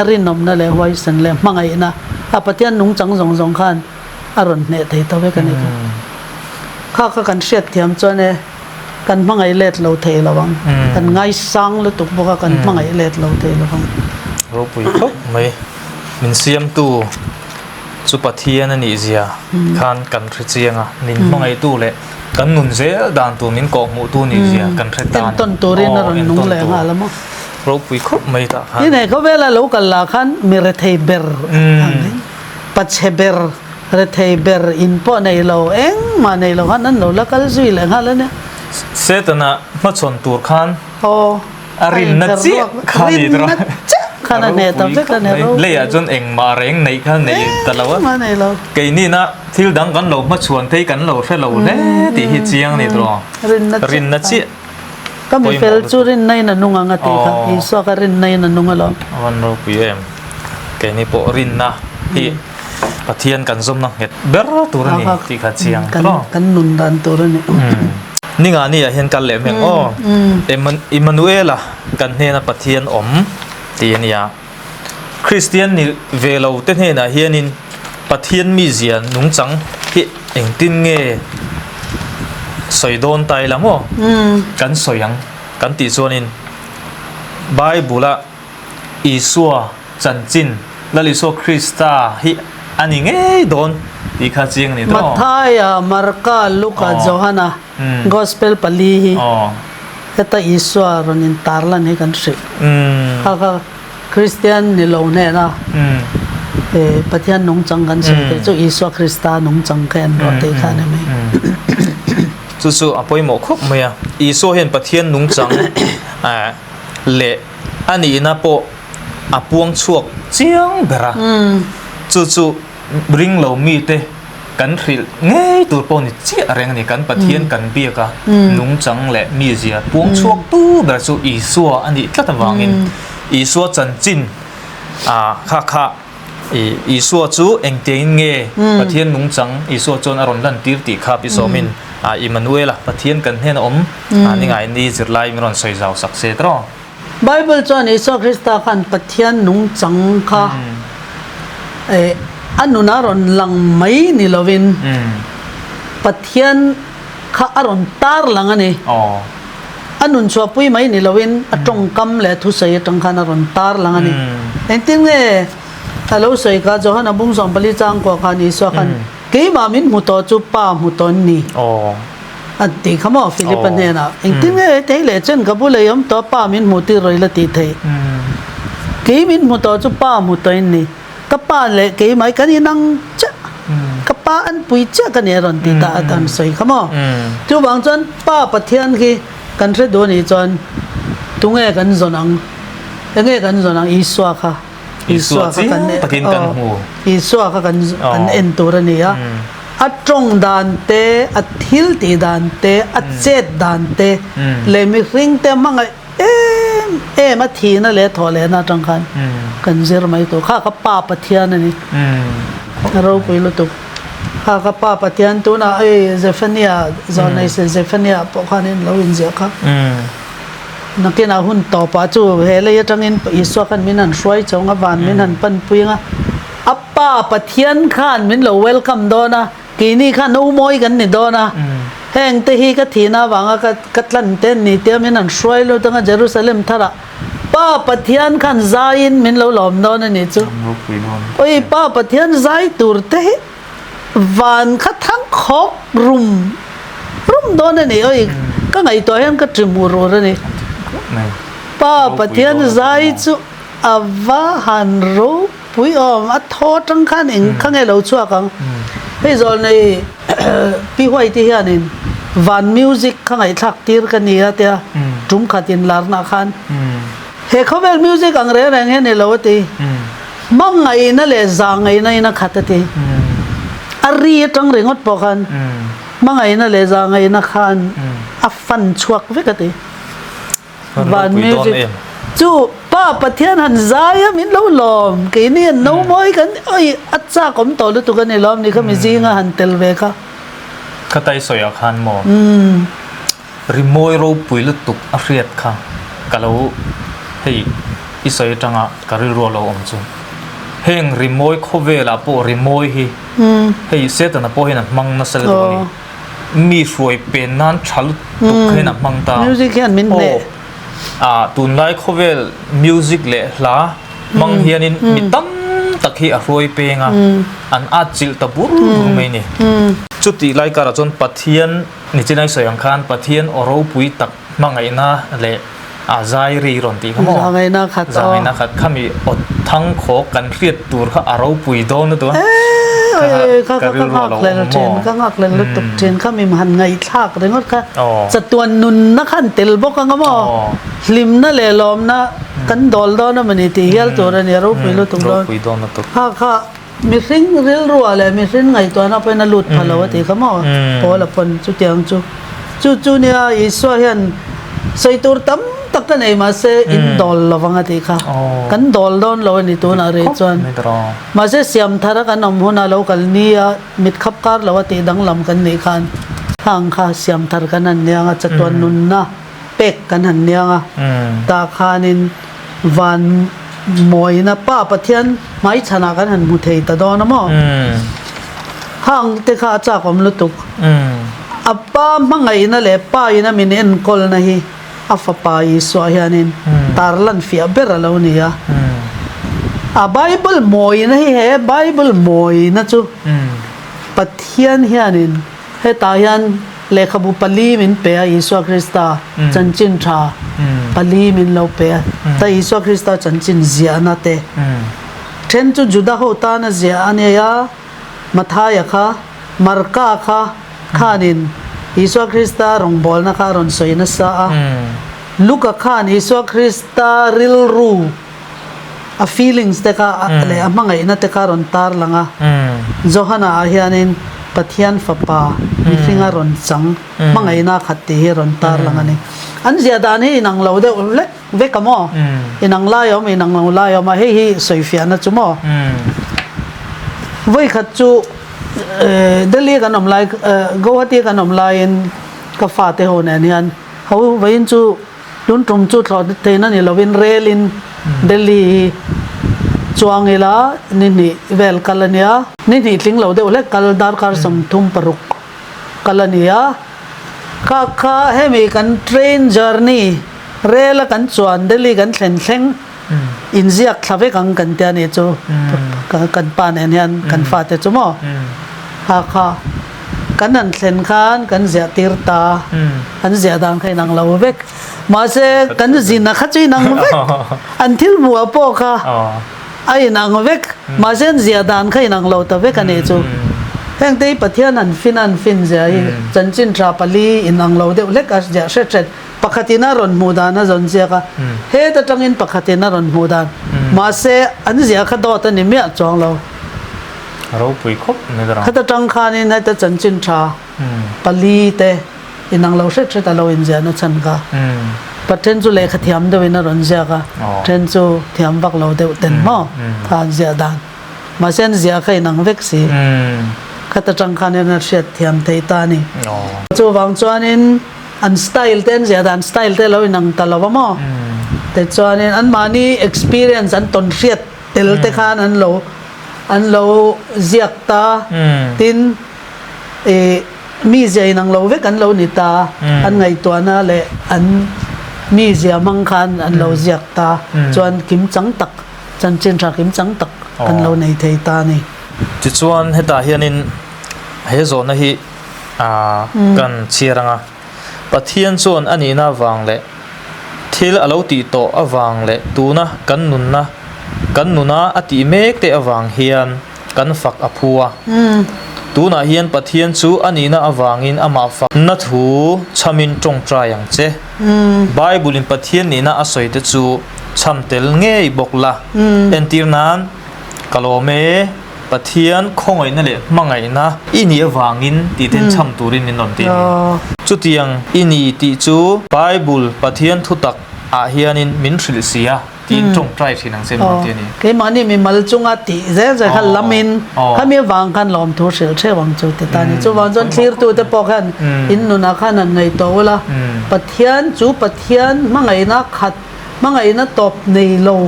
B: a rinawmna leh huaisen leh hmangaihna a Pathian nungchang zawng zawng khan a rawn hneh thei ta vek a nih kha. Kha kha kan hriat thiam chuan e kan hmangaih let lo thei lo ang. Kan ngaisang lutuk bawk a kan hmangaih let lo thei lo ang.
A: Ropui khawp mai. Min siamtu chu Pathian a nih zia khan kan hre chiang a, min hmangaihtu leh kan nun zel dan tur min kawhhmuhtu nih zia kan hre ta a ni.
B: Entawn turin a rawn nung leh nghal a maw?
A: Ropui khawp mai tah khan.
B: Tin he khawvela lo kal lah khan mi rethei ber ang in pachhe ber rethei ber in pawh nei lo engmah nei lo khan an lo la kal zui leh nghal a nia.
A: Setana hmachhawn tur khan.
B: Aw.
A: A rinna chiah kha ni tawh.
B: Rinna chiah khan a hneh ta vek a ni ropui.
A: Leiah chuan engmah reng neih kha nei ta lo a.
B: Engmah nei lo.
A: Keinina thil dang kan lo hmachhuan phei kan lo hre lo hle tih hi chiang a ni tawh.
B: Rinna chiah.
A: Rinna chiah.
B: Ka mi fel chu rinna in a nung ang a tih kha. Isua kha rinna in a nung alawm.
A: A van ropui em. Keini pawh rinna hi Pathian kan zawmna nghet ber tur a ni tih kha chiang tawh.
B: Kan nun dan tur a ni.
A: Ninga ni ah hian kal leh hmeng aw. Emmanuela kan hnena Pathian awm tih a nia. Kristian ni ve lo te hnenah hianin Pathian mizia nungchang hi engtin nge sawi dawn ta ila maw? Kan sawi ang kan tih chuanin Bible-a Isua chanchin Lal Isua Krista hi a ni ngei dawn tih kha chiang a ni tawh.
B: Mathaia, Marka, Luka, Johana Gospel pali hi heta Isua rawn intarlan hi kan hrilh. Kha kha Kristian ni lo hnena Pathian nungchang kan sawi theih chu Isua Krista nungchang kha en rawh tih kha a ni mai.
A: Chu chu a pawimawh khawp mai a. Isua hian Pathian nungchang leh a nihna pawh a puang chhuak chiang ber a, chu chu ring lo mite kan hrilh ngei tur pawh ni chiah reng a ni. Kan Pathian kan biak a, nungchang leh mizia puang chhuak tu ber chu Isua a nih tlat avangin Isua chanchin ah kha kha Isua chu engtiangin nge Pathian nungchang Isua chuan a rawn lantir tih kha pi sawmin Immanuela Pathian kan hnena awm ni ngai ni zirlai min rawn sawi zau sak se tawh.
B: Bible chuan Isua Krista khan Pathian nungchang kha a nuna rawn lang mai ni lovin Pathian kha a rawn tar lang a ni. A nun chhuahpui mai ni loin a tawngkam leh thusawi atang khan a rawn tar lang a ni. Engtin nge a lo sawi kha Johana bung 14 changkua khan Isua khan keimah min hmu tawh chu Pa hmu tawh an ni a ti kha maw Philip-a hnenah. Engtin nge thei leh chen ka bula i awm tawh a Pa min hmuh tir rawih la tih theih. Kei min hmu tawh chu Pa hmu tawh in ni. Ka pa leh keimah hi kan inang chiah, ka pa an pui chiah ka ni a rawn ti ta a an sawi kha maw. Chuvang chuan Pa Pathian khi kan hre duh a nih chuan tunge kan zawn ang, enge kan zawn ang Isua kha,
A: Isua kha kan aw
B: Isua kha kan kan en tur a ni a, a tawng dan te, a thil tih dan te, a chet dan te leh mihring te hmangaih Em em a thihna leh thawh lehna atang khan kan zir mai tur. Kha ka pa Pathian a ni. A ropui lutuk. Kha ka Pa Pathian tunah hei Zephania zawnei se Zephania pawh khanin lo inziah kha. Nakinah hun tawpah chu he lei atangin Isua khan min han hruai chho ang a, van min han panpui ang a, a Pa Pathian khan min lo welcome dawn a, keini khan no mawi kan ni dawn a, heng te hi ka thihna avanga ka ka tlan te an ni tia min han hruai lut ang a, Jerusalem tharah Pa Pathian khan zaiin min lo lawm dawn a nih chu. Oi Pa Pathian zai tur te hi van kha thang khawk rum rum dawn a ni. Oi ka ngaihtuah hian ka ṭi hmuh rur a ni. Pa Pathian zai chu a va han ropui awm. A thaw aṭang khan eng kha nge lo chhuak ang. Hei zawl nei Pi Huaiti hianin van music kha ngaihthlak tir ka ni a tia tum khat inlarna khan he khawvel music ang reng reng hi a ni lo a ti. Hmangaihna leh zahngaihna in a khat a ti. A ri atang ringawt pawh khan hmangaihna leh zahngaihna khan a fan chhuak vek a ti. Van music chu Pa Pathian han zai a min lo lawm keini an no mawi kan oi a chak awm tawh lutuk a ni lawm ni kha mi zinga han tel ve kha.
A: Kha tai sawi ah khan maw rimawi ropui lutuk a hriat kha ka lo hei i sawi atanga ka rilru a lo awm chu heng rimawi khawvel ah pawh rimawi hi hei Setana pawh hian a hmang nasa lutuk a ni. Mi hruai pen nan tha lutuk hian a hmang ta.
B: Music hian min hneh.
A: Aw, tunlai khawvel music leh hla hmang hianin mi tam tak hi a hruai peng a, an atchilh ta bur bur mai ni. Chutih lai karah chuan Pathian nichin a i sawi ang khan Pathian aw ropui tak hmangaihna leh a zai ri rawn tih kha maw?
B: Zahngaihna khat aw.
A: Zahngaihna khat khami aw thang khawk kan hriat tur kha a ropui dawn lutuk a.
B: Eee ka ka ka nghak hlel thin ka nghak hlel lutuk thin kha mi han ngaihthlak ringawt kha chatuan nunna kha an tel bawk ang a maw hlimna leh lawmna kan dawl dawn a mawni tih hial tur a ni a ropui lutuk dawn kha kha mihring rilruah leh mihring ngaihtuahna pawhin a lut pha lo a tih kha maw Paul a pawn chutiang chu chu chu nia Isua hian sawi tur tam tak ka nei mahse in dawl lovang a tih kha kan dawl dawn lo a ni tunah rih chuan. Mahse siam thara kan awm huna lo kal nia mit khap kar lo a tih danglam kan nih khan hang kha siam thar kan han niang a, chatuan nunna pek kan han niang a, tah khanin van mawina Pa Pathian hmaichhanah kan han hmu thei ta dawn a maw? Hang te kha a chak awm lutuk. A pa hmangaihna leh pa in a min enkawlna hi A Fapa Isua hianin tarlan fiah ber a lo ni a. A Bible mawina hi he Bible mawina chu Pathian hianin hetah hian lehkhabu pali min pe a, Isua Krista chanchin tha pali min lo pe a, ta Isua Krista chanchin ziahna te then chu Juda ho tana ziah a nei a, Mathaia kha, Marka kha khanin Isua Krista rawngbawlna kha a rawn sawi nasa a. Luka khan Isua Krista rilru, a feelings te kha leh a hmangaihna te kha a rawn tar lang a. Johana ah hianin Pathian Fapa mihringa rawn chang hmangaihna khat tih hi a rawn tar lang a ni. An ziah dan hi inang lo deuh hlek vek a maw? Inang lai a awm, inang lo lai a awm a, hei hi sawifiahna chu maw? Vawikhat chu Delhi kan awm lai, Guwahati kan awm laiin ka fate ho nen hian ho vawiin chu tun tum chu thlawh theihna ni lovin relin Delhi hi chuang ila ni hnih vel kal a nia. Ni hnih tling lo deuh hlek kal darkar 36 kal a ni a. Kha kha hemi kan train journey rel a kan chuan Delhi kan thlen thleng inziak thla vek ang kan tia nih chu kan pa nen hian kan fate chu maw kha kha kan han thlen khan kan ziah tir ta an ziah dan kha inang lo vek mahse kan zin a kha chu inang vek an thil hmuh ah pawh kha a inang vek mahse an ziah dan kha inang lo ta vek a nih chu heng te hi Pathian an fin a an fin zia hi chanchin tha pali inang lo deuh hlek a ziah hret hret Pakhatin a rawn hmuh dan a zawn ziak a, het atangin pakhatin a rawn hmuh dan. Mahse, an ziah kha dawt a ni miah chuang lo.
A: Ropui khawp mai ka rang.
B: Khat atang khanin heta chanchin tha pali te inang lo hret hret a lo inziahna chhan kha. Pathen chu lehkha thiam deuhin a rawn ziak a, then chu thiam vak lo deuh ten maw kha an ziah dan. Mahse, an ziah kha inang vek si. Khata tang khanin a hriat thiam thei ta a ni. Chuvang chuanin an style te an ziah dan style te lo inang ta lo a maw? Tichuanin anmahni experience an tawn hriat tel te khan an lo an lo ziak ta. Tin, ih mizia inang lo vek an lo ni ta. An ngaihtuahna leh an mizia hmang khan an lo ziak ta. Chuan kimchang tak, chanchin tha kimchang tak kan lo nei thei ta a ni.
A: Tichuan hetah hianin he zawhna hi kan chhiar ang a, Pathian chuan a nihna avang leh thil a lo tih tawh avang leh tuna kan nunna kan nuna a tih mek te avang hian kan fak a phu a. Tunah hian Pathian chu a nihna avangin amah fakna thu chhamin tawngtai ang che. Bible-in Pathian nihna a sawi te chu chham tel ngei bawk la. Entir nan. Ka lawm e, Pathian khawngaihna leh hmangaihna i nih avangin tih ten chham turin min rawn ti a ni. Chutiang i ni tih chu Bible Pathian thutak ah hianin min hrilh si a tiin tawngtai thin ang che min rawn ti a ni.
B: Keimahni mimal chunga tih zel zel khan lamin khami avang khan lawmthu hrilh theuh ang chu ti ta a ni. Chuvang chuan thlirtute pawh khan in nunah khan han ngaihtuah ula, Pathian chu Pathian hmangaihna khat hmangaihna tawp nei lo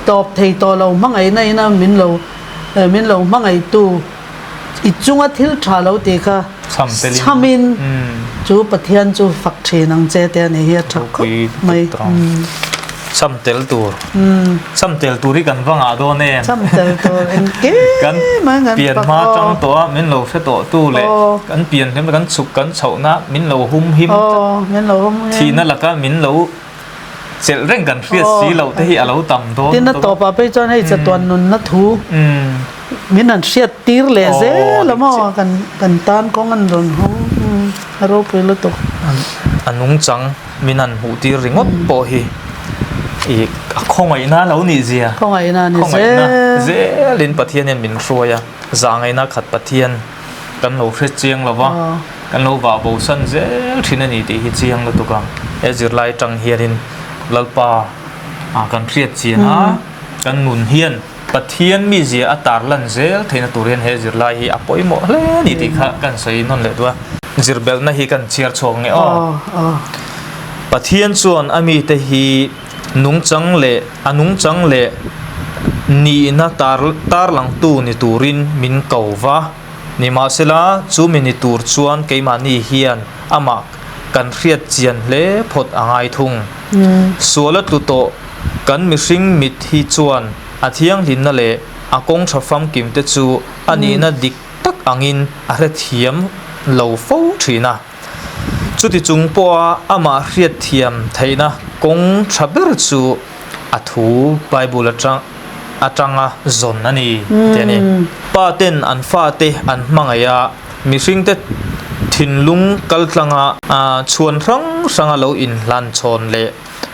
B: Tawp thei tawh lo hmangaihna ina min lo min lo hmangaihtu i chunga thil tha lo tih kha chhamin chu Pathian chu fak thin ang che te a nih hi a tha khawp mai.
A: Chham tel tur chham tel tur hi kan va ngah dawn em?
B: Chham tel tur engkim
A: kan pian hma tang tawh a min lo hre tawh tu leh kan pian hlim kan chhuk kan chhohna min lo hum him thihna laka min lo Chelh reng kan hriat si loh te hi a lo tam dawn.
B: Tin a tawpah phei chuan hei chatuan nunna thu min han hriat tir leh zel a maw kan kan tan kawng an rawn hawng a ropui lutuk.
A: A nungchang min han hmuh tir ringawt pawh hi i a khawngaihna lo nih zia.
B: Khawngaihna ni zel. Khawngaihna
A: zelin Pathian hian min hruai a, zahngaihna khat Pathian kan lo hre chiang lo va, kan lo vah bosan zel thin a ni tih hi chiang lutuk a. He zirlai atang hianin Lalpa kan hriat chian a, kan nun hian Pathian mizia a tarlan zel theihna tur hian he zirlai hi a pawimawh hle a ni tih kha kan sawi nawn leh duh a. Zirbelhna hi kan chhiar chhuak nge aw. Pathian chuan a mite hi nungchang leh a nungchang leh nihna tarlangtu ni turin min ko va. Nimahsela, chu mi ni tur chuan keimahni hian amah kan hriat chian hle phawt a ngai thung. Sual a tlu tawh kan mihring mit hi chuan a thianghlimna leh a kawng tha famkim te chu a nihna dik tak angin a hrethiam lo fo thin a. Chuti chung pawha amah hriat thiam theihna kawng tha ber chu a thu Bible atang atanga zawn a ni tih a ni. Pa ten an fate an hmangaih a, mihringte thinlung kaltlanga chhuan hrang hranga lo inhlan chhawn leh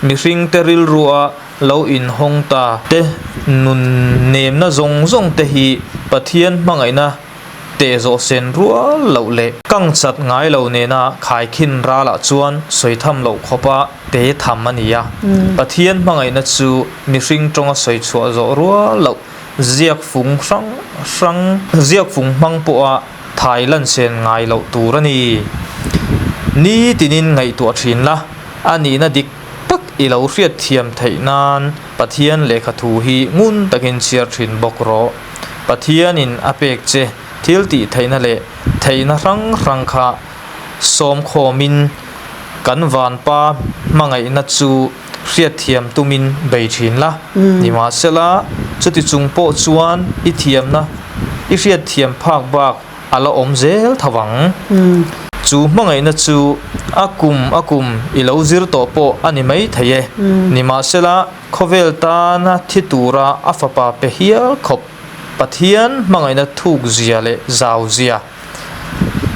A: mihringte rilrua lo inhawng ta te nun nemna zawng zawng te hi Pathian hmangaihna teh zawh sen rual loh leh kang chat ngai lo nena khaikhin ralah chuan sawi tham loh khawpa te tham a ni a. Pathian hmangaihna chu mihring tawnga sawi chhuah zawh rual loh ziak fung hrang hrang ziak fung hmang pawha thai lan sen ngai loh tur a ni. Nitinin ngaihtuah thin la, a nihna dik tak i lo hriat thiam theih nan Pathian lehkha thu hi ngun takin chhiar thin bawk rawh. Pathianin a pek che thil tih theihna leh theihna hrang hrang kha sawmkhawmin kan vanpa hmangaihna chu hriatthiam tumin bei thin la. Nimahsela, chuti chung pawh chuan i thiamna i hriatthiam phak bak a la awm zel tho ang. Chu hmangaihna chu a kum a kum i lo zir tawh pawh a ni mai thei e. Nimahsela, Khawvel tana thi tura a fapa pe hial khawp Pathian hmangaihna thuk zia leh zau zia,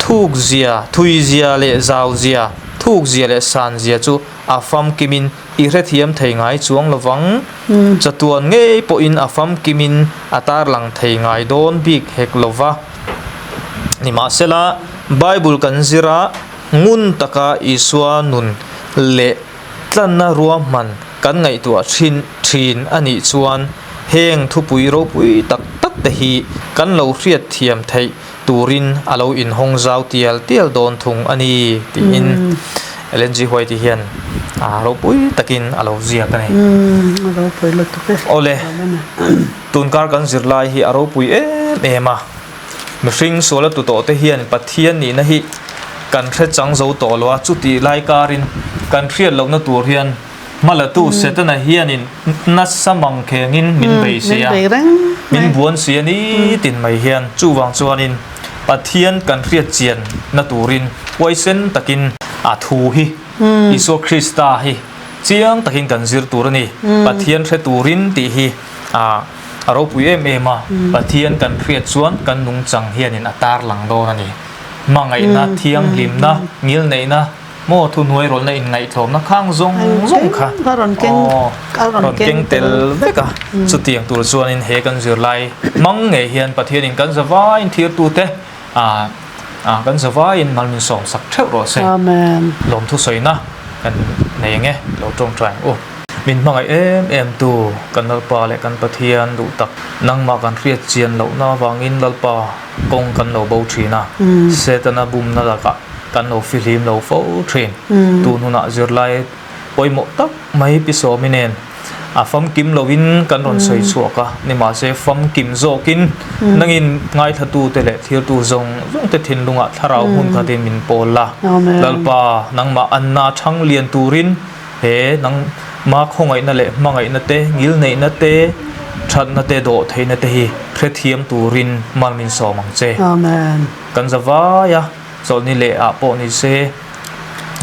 A: thuk zia, thui zia leh zau zia, thuk zia leh san zia chu a famkimin i hrethiam thei ngai chuang lovang. Chatuan ngei pawhin a famkimin a tarlang thei ngai dawn bik hek lova. Nimahsela, Bible kan zira ngun taka Isua nun leh Tlanna ruahman kan ngaihtuah thin thin a nih chuan heng thupui ropui tak tak te hi kan lo hriat thiam theih. turin a lo inhawng zau tial tial dawn thung a ni tiin Ellen G. White hian ropui takin a lo ziak a ni.
B: A ropui lutuk e.
A: Awle, tunkar kan zirlai hi a ropui em em a. Mihring suala tu tawh te hian Pathian nihna hi kan hre chang zo tawh lo a, chutih lai karin kan hriat lohna tur hian hmalatu Setana hianin nasa mang khengin min bei si a, min buan si a nitin mai hian. Chuvang chuanin Pathian kan hriat chianna turin huaisen takin a thu hi Isua Krista hi chiang takin kan zir tur a ni. Pathian hre turin tih hi a. A ropui em em a, Pathian kan hriat chuan kan nungchang hianin a tarlang dawn a ni. Hmangaihna, thianghlimna, ngilneihna, maw thuhnuairawlna inngaihtlawmna khang zawng zawng kha aw rawn keng tel vek a. Chutiang tur chuanin he kan zirlai hmang ngei hian Pathianin kan zavaiin thirtute ah kan zavaiin mal min sawmsak theuh rawh se. Lawmthu sawina kan nei ang e, lo tawngtai ang u. Min hmangaih em em tu kan Lalpa leh kan Pathian duh tak, nangmah kan hriat chian lohna avangin Lalpa kawng kan lo bo thin a, Setana bumna lakah kan lo fihlim lo fo thin. Tun hunah zirlai pawimawh tak mai Pi Sawmi nen a famkim loin kan rawn sawi chhuak a, nimahse famkim zawkin nangin ngaithlatute leh thirtu zawng zawngte thinlungah thlarau hmun khatin min pawl la. Lalpa nangmah anna chhang lian turin He nangma khawngaihna leh hmangaihna te, ngilneihna te, thatna te, dawhtheihna te hi hrethiam turin mal min sawm ang che.
B: Amen.
A: Kan za vai a, chawlhni leh ah pawh ni se,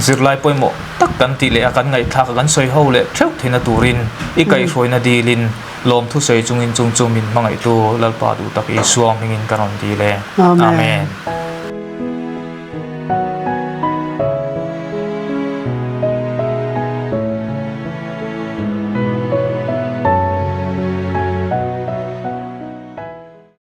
A: zirlai pawimawh tak kan tih leh a kan ngaihthlak a kan sawi ho leh theuh theihna turin i kaihhruaina dilin lawmthu sawi chungin chung chu min hmangaihtu Lalpa duh tak Isua hmingin ka rawn dil e.
B: Amen.
A: Amen.